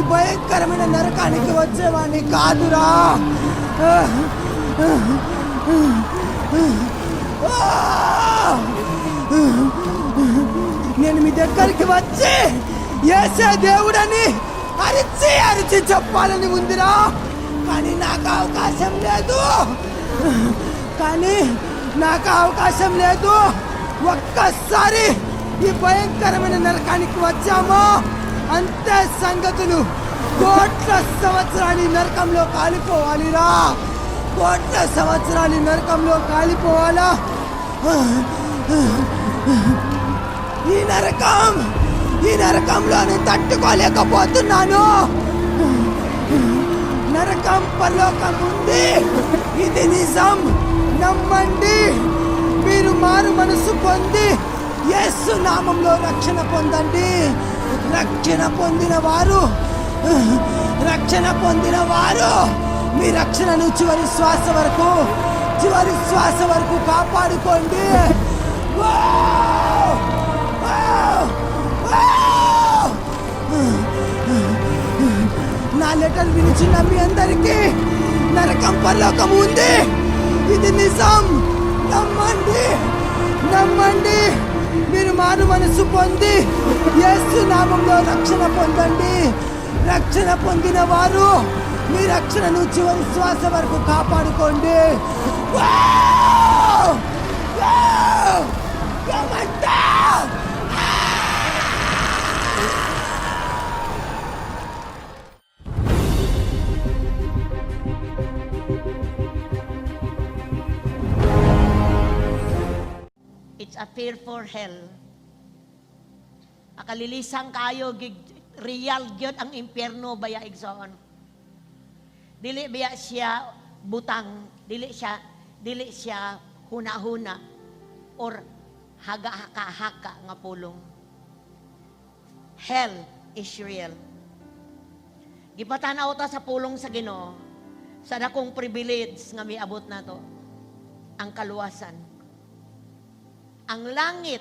భయంకరమైన నరకానికి వచ్చేవాడిని కాదురా. ఆ! ఆ! నేను మీ దగ్గరికి వచ్చి ఏసే దేవుడని అరిచి అరిచి చెప్పాలని ఉందిరా. కానీ నాకు అవకాశం లేదు. కానీ నాకు అవకాశం లేదు. ఒక్కసారి ఈ భయంకరమైన నరకానికి వచ్చామో అంతే సంగతులు. కోట్ల సంవత్సరాలు ఈ నరకంలో కాలిపోవాలిరా. కోట్ల సంవత్సరాలు ఈ నరకంలో కాలిపోవాలా. ఈ నరకంలో నేను తట్టుకోలేకపోతున్నాను. నరకం, పరలోకం ఉంది. ఇది నిజం, నమ్మండి. మీరు మారు మనసు పొంది యేసు నామంలో రక్షణ పొందండి. రక్షణ పొందిన వారు మీ రక్షణను చివరి శ్వాస వరకు కాపాడుకోండి. వావ్! వావ్! Wow! నా లెటర్ వినిచిన మీ అందరికీ నరకం, పరలోకం ఉంది. ఇది నిజం, నమ్మండి, నమ్మండి. మీరు మారు మనసు పొంది యేసు నామంలో రక్షణ పొందండి. రక్షణ పొందిన వారు మీ రక్షణను చివరి శ్వాస వరకు కాపాడుకోండి. వావ్! వావ్! ఏమంటా? It's a fearful hell. Akalilisang kayo, real gyud ang impyerno baya, igsoon. Dili biya siya butang, dili siya huna-huna or haga-haka nga pulong. Hell is real. Gipatanaw ta sa pulong sa Ginoo sa dakong privilege nga miabot nato ang kaluwasan. Ang langit,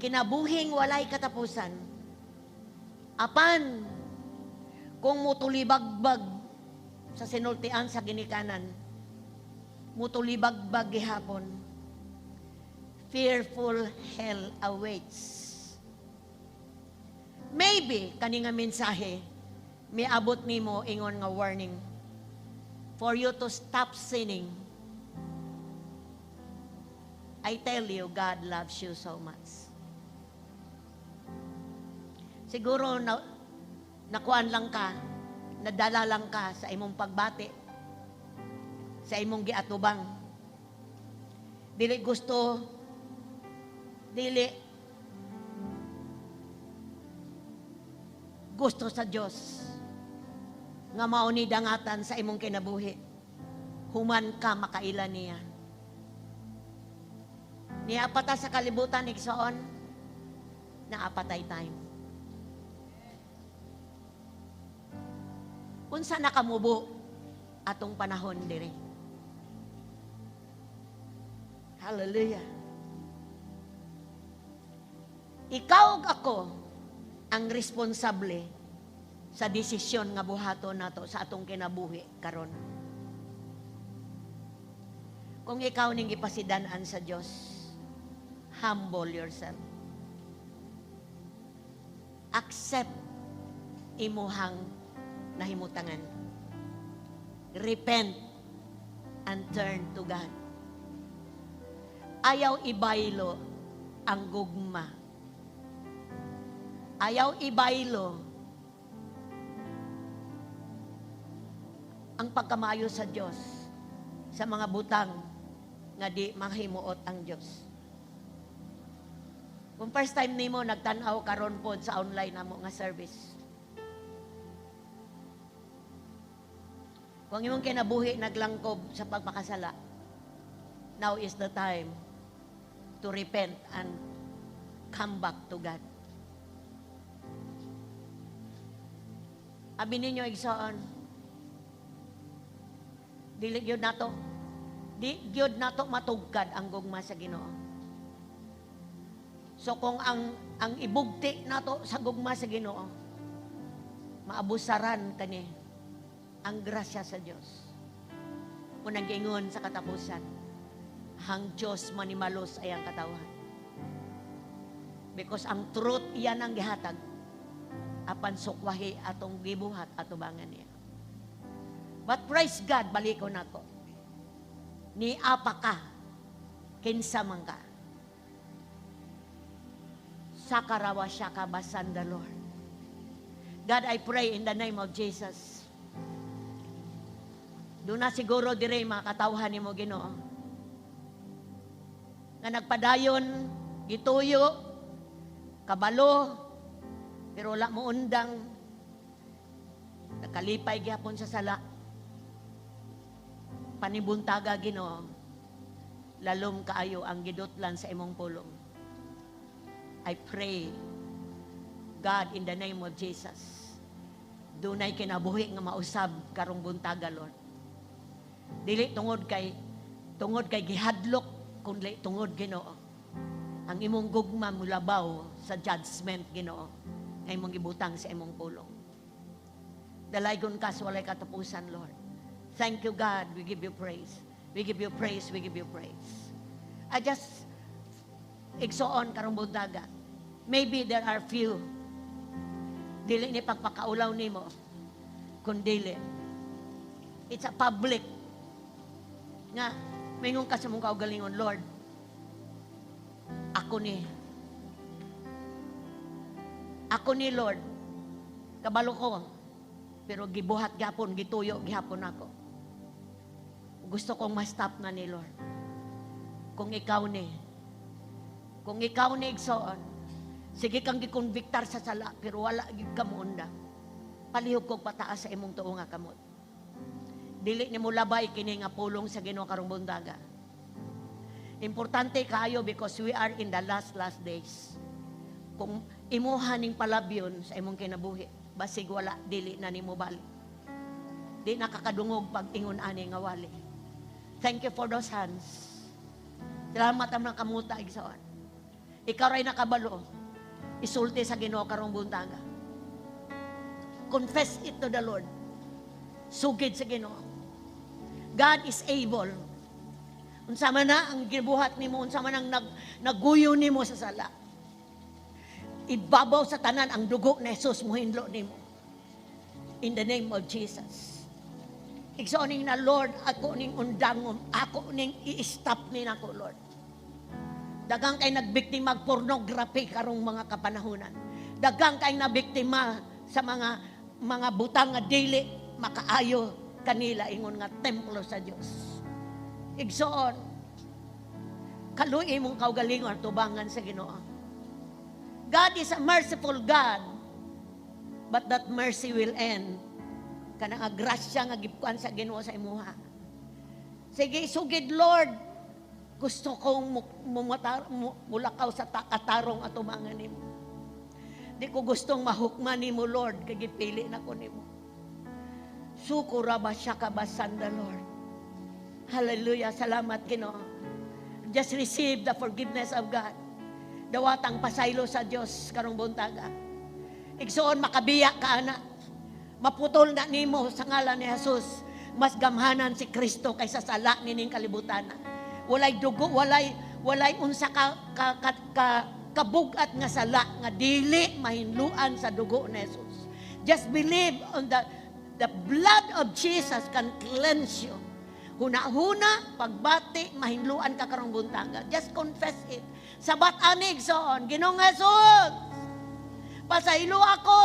kinabuhing walay katapusan. Apan, kung mutulibagbag sa sinultian sa ginikanan, mutulibagbag gihapon, fearful hell awaits. Maybe, kani nga mensahe, miabot nimo ingon nga warning for you to stop sinning. I tell you, God loves you so much. Siguro na, nakuan lang ka, nadala lang ka sa imong pagbati, sa imong giatubang. Dili gusto, dili gusto sa Diyos. Nga mao ni dangatan sa imong kinabuhi. Human ka makaila niya. Naa pa ta sa kalibutan, igsoon, naa pa tay time. Unsa nakamubo atong panahon diri? Hallelujah. Ikaw ug ako ang responsable sa desisyon nga buhaton nato sa atong kinabuhi karon. Kung ikaw ning gipasidan-an sa Dios, humble yourself. Accept imuhang nahimutangan. Repent and turn to God. Ayaw ibaylo ang gugma. Ayaw ibaylo ang pagkamayo sa Dios sa mga butang nga di mahimuot ang Dios. Kung first time nimo nagtan-aw karon pod sa online amo nga service, kung imong kinabuhi naglangkob sa pagpakasala, now is the time to repent and come back to God. Abi ninyo, igsoon, dili gyud nato, di gyud nato matugkad ang gugma sa Ginoo. So kung ang ibugti nato sa gugma sa Ginoo, maabusaran kani ang grasya sa Dios. Kung nag-ingon sa katapusan, hang Dios manimalos ay ang katawhan. Because ang truth iyan ang gihatag, apan sukwahi atong gibuhat atubangan niya. But praise God, baliko nako. Ni apa ka, kinsa man ka. Sakarawa siya ka basan the Lord. God, I pray in the name of Jesus. Doon na siguro dire mga katawhan nimo, Ginoo, nga nagpadayon, gituyo, kabalo, pero wala mo undang, nakalipay gyapon sa sala. Panibuntaga, Ginoo, lalom kaayo ang gidutlan sa imong pulong. I pray, God, in the name of Jesus, dunay kinabuhi nga mausab karong buntaga, Lord. Dili tungod kay gihadlok, kundi tungod, Ginoo, ang imong gugma mulabaw sa judgment, Ginoo, nga imong gibutang sa imong pulong. Dalaygon ka sa walay katapusan, Lord. Thank you, God. We give you praise. We give you praise. We give you praise. I just igsoon karong buntaga. Maybe there are few. Dili ni pagpakaulaw nimo, kundili it's a public nga mingon ka sa mong kaugalingon, "Lord, ako ni. Ako ni, Lord. Kabalo ko. Pero gibuhat gihapon, gituyo gihapon ako. Gusto kong ma-stop na ni, Lord." Kung ikaw ni, kung ikaw ni, igsoon, sige kang gikonbiktar sa sala, pero wala gid ka muunda. Palihog kog pataas sa imong tuo nga kamot. Dili nimo labay kini nga pulong sa Ginoo karong buntaga. Importante kaayo because we are in the last last days. Kung imuha ning palabyon sa imong kinabuhi, basig wala, dili na nimo balik. Di nakakadungog pag ingon ani nga wali. Thank you for those hands. Salamat ang mga kamuta, igsoon. Ikaw ray nakabalo. Isulti sa Ginoo karong buntaga. Confess it to the Lord. Sugid sa Ginoo. God is able. Unsa man na ang gibuhat nimo, unsa man ang naguyo nimo sa sala, ibabaw sa tanan, ang dugo ni Jesus muhinlo nimo. In the name of Jesus. Igsoon na, "Lord, ako ning undangon, ako ning i-stop ni nako, Lord." Daghang kay nagbiktima pornography karong mga kapanahunan. Daghang kay nabiktima sa mga butang nga dili makaayo kanila ingon nga templo sa Dios. Igsoon, kaluoy mong kaugalingon tubangan sa Ginoo. God is a merciful God, but that mercy will end. Kanang nga grasya nga gipkuan sa Ginoo sa imuha. Sige, sugid, Lord. Gusto kong mulakaw sa katarong atubangan nimo. Di ko gustong mahukman nimo, Lord, kay gipili na ko nimo. Suko ra ba siya ka ba sanda, Lord? Hallelujah. Salamat, Ginoo. Just receive the forgiveness of God. Dawatang pasaylo sa Dios karong buntaga. Igsoon, makabiya ka ana. Maputol na nimo sa ngalan ni Jesus. Mas gamhanan si Kristo kaysa sala nining kalibutan. Walay dugo, walay walay unsa ka kabugat nga sala nga dili mahinluan sa dugo ni Jesus. Just believe on the blood of Jesus can cleanse you. Huna-huna, pagbati, mahinluan ka karong buntaga. Just confess it. Sabat ani, igsoon, "Ginoong Jesus, pasaylo ako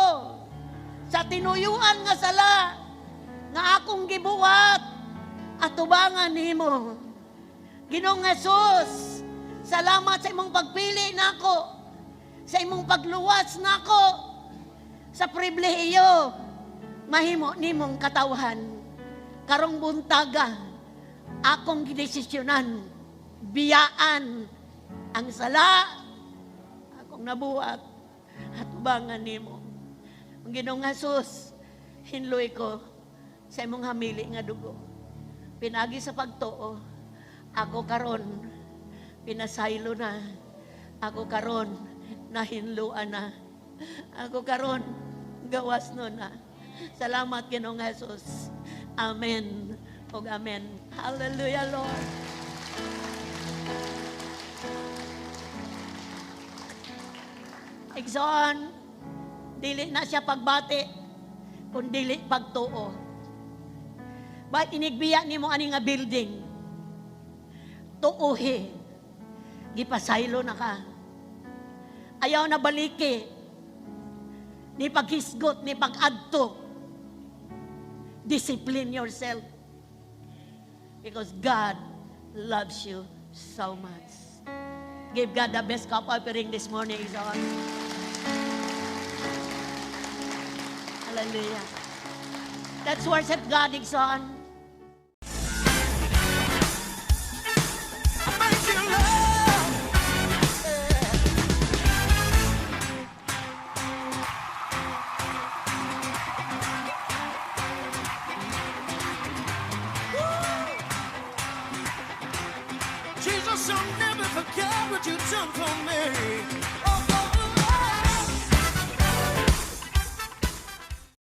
sa tinuyuan nga sala nga akong gibuhat atubangan nimo. Ginoong Jesus, salamat sa imong pagpili nako, sa imong pagluwas nako, sa pribilehiyo mahimo nimong katawhan. Karong buntaga, akong gidesisyonan, biyaan ang sala akong nabuhat atubangan nimo. Ang Ginoong Jesus, hinloy ko sa imong hamili nga dugo. Pinagi sa pagtuo, ako karon pinasaylo na. Ako karon nahinluan na. Ako karon gawas no na. Salamat, Ginoong Jesus. Amen. Ug amen. Hallelujah, Lord. Igsoon, dili na siya pagbati, kung dili pagtuo. Ba't inigbiya nimo ani nga building? Tuuhi. Gipasaylo na ka. Ayaw na baliki. Ni paghisgot, ni pag-adto. Discipline yourself. Because God loves you so much. Give God the best cup offering this morning, igsoon. Hallelujah. Let's worship God, igsoon. Amazing love. Yeah. Woo! Jesus, I'll never forget what you've done for me.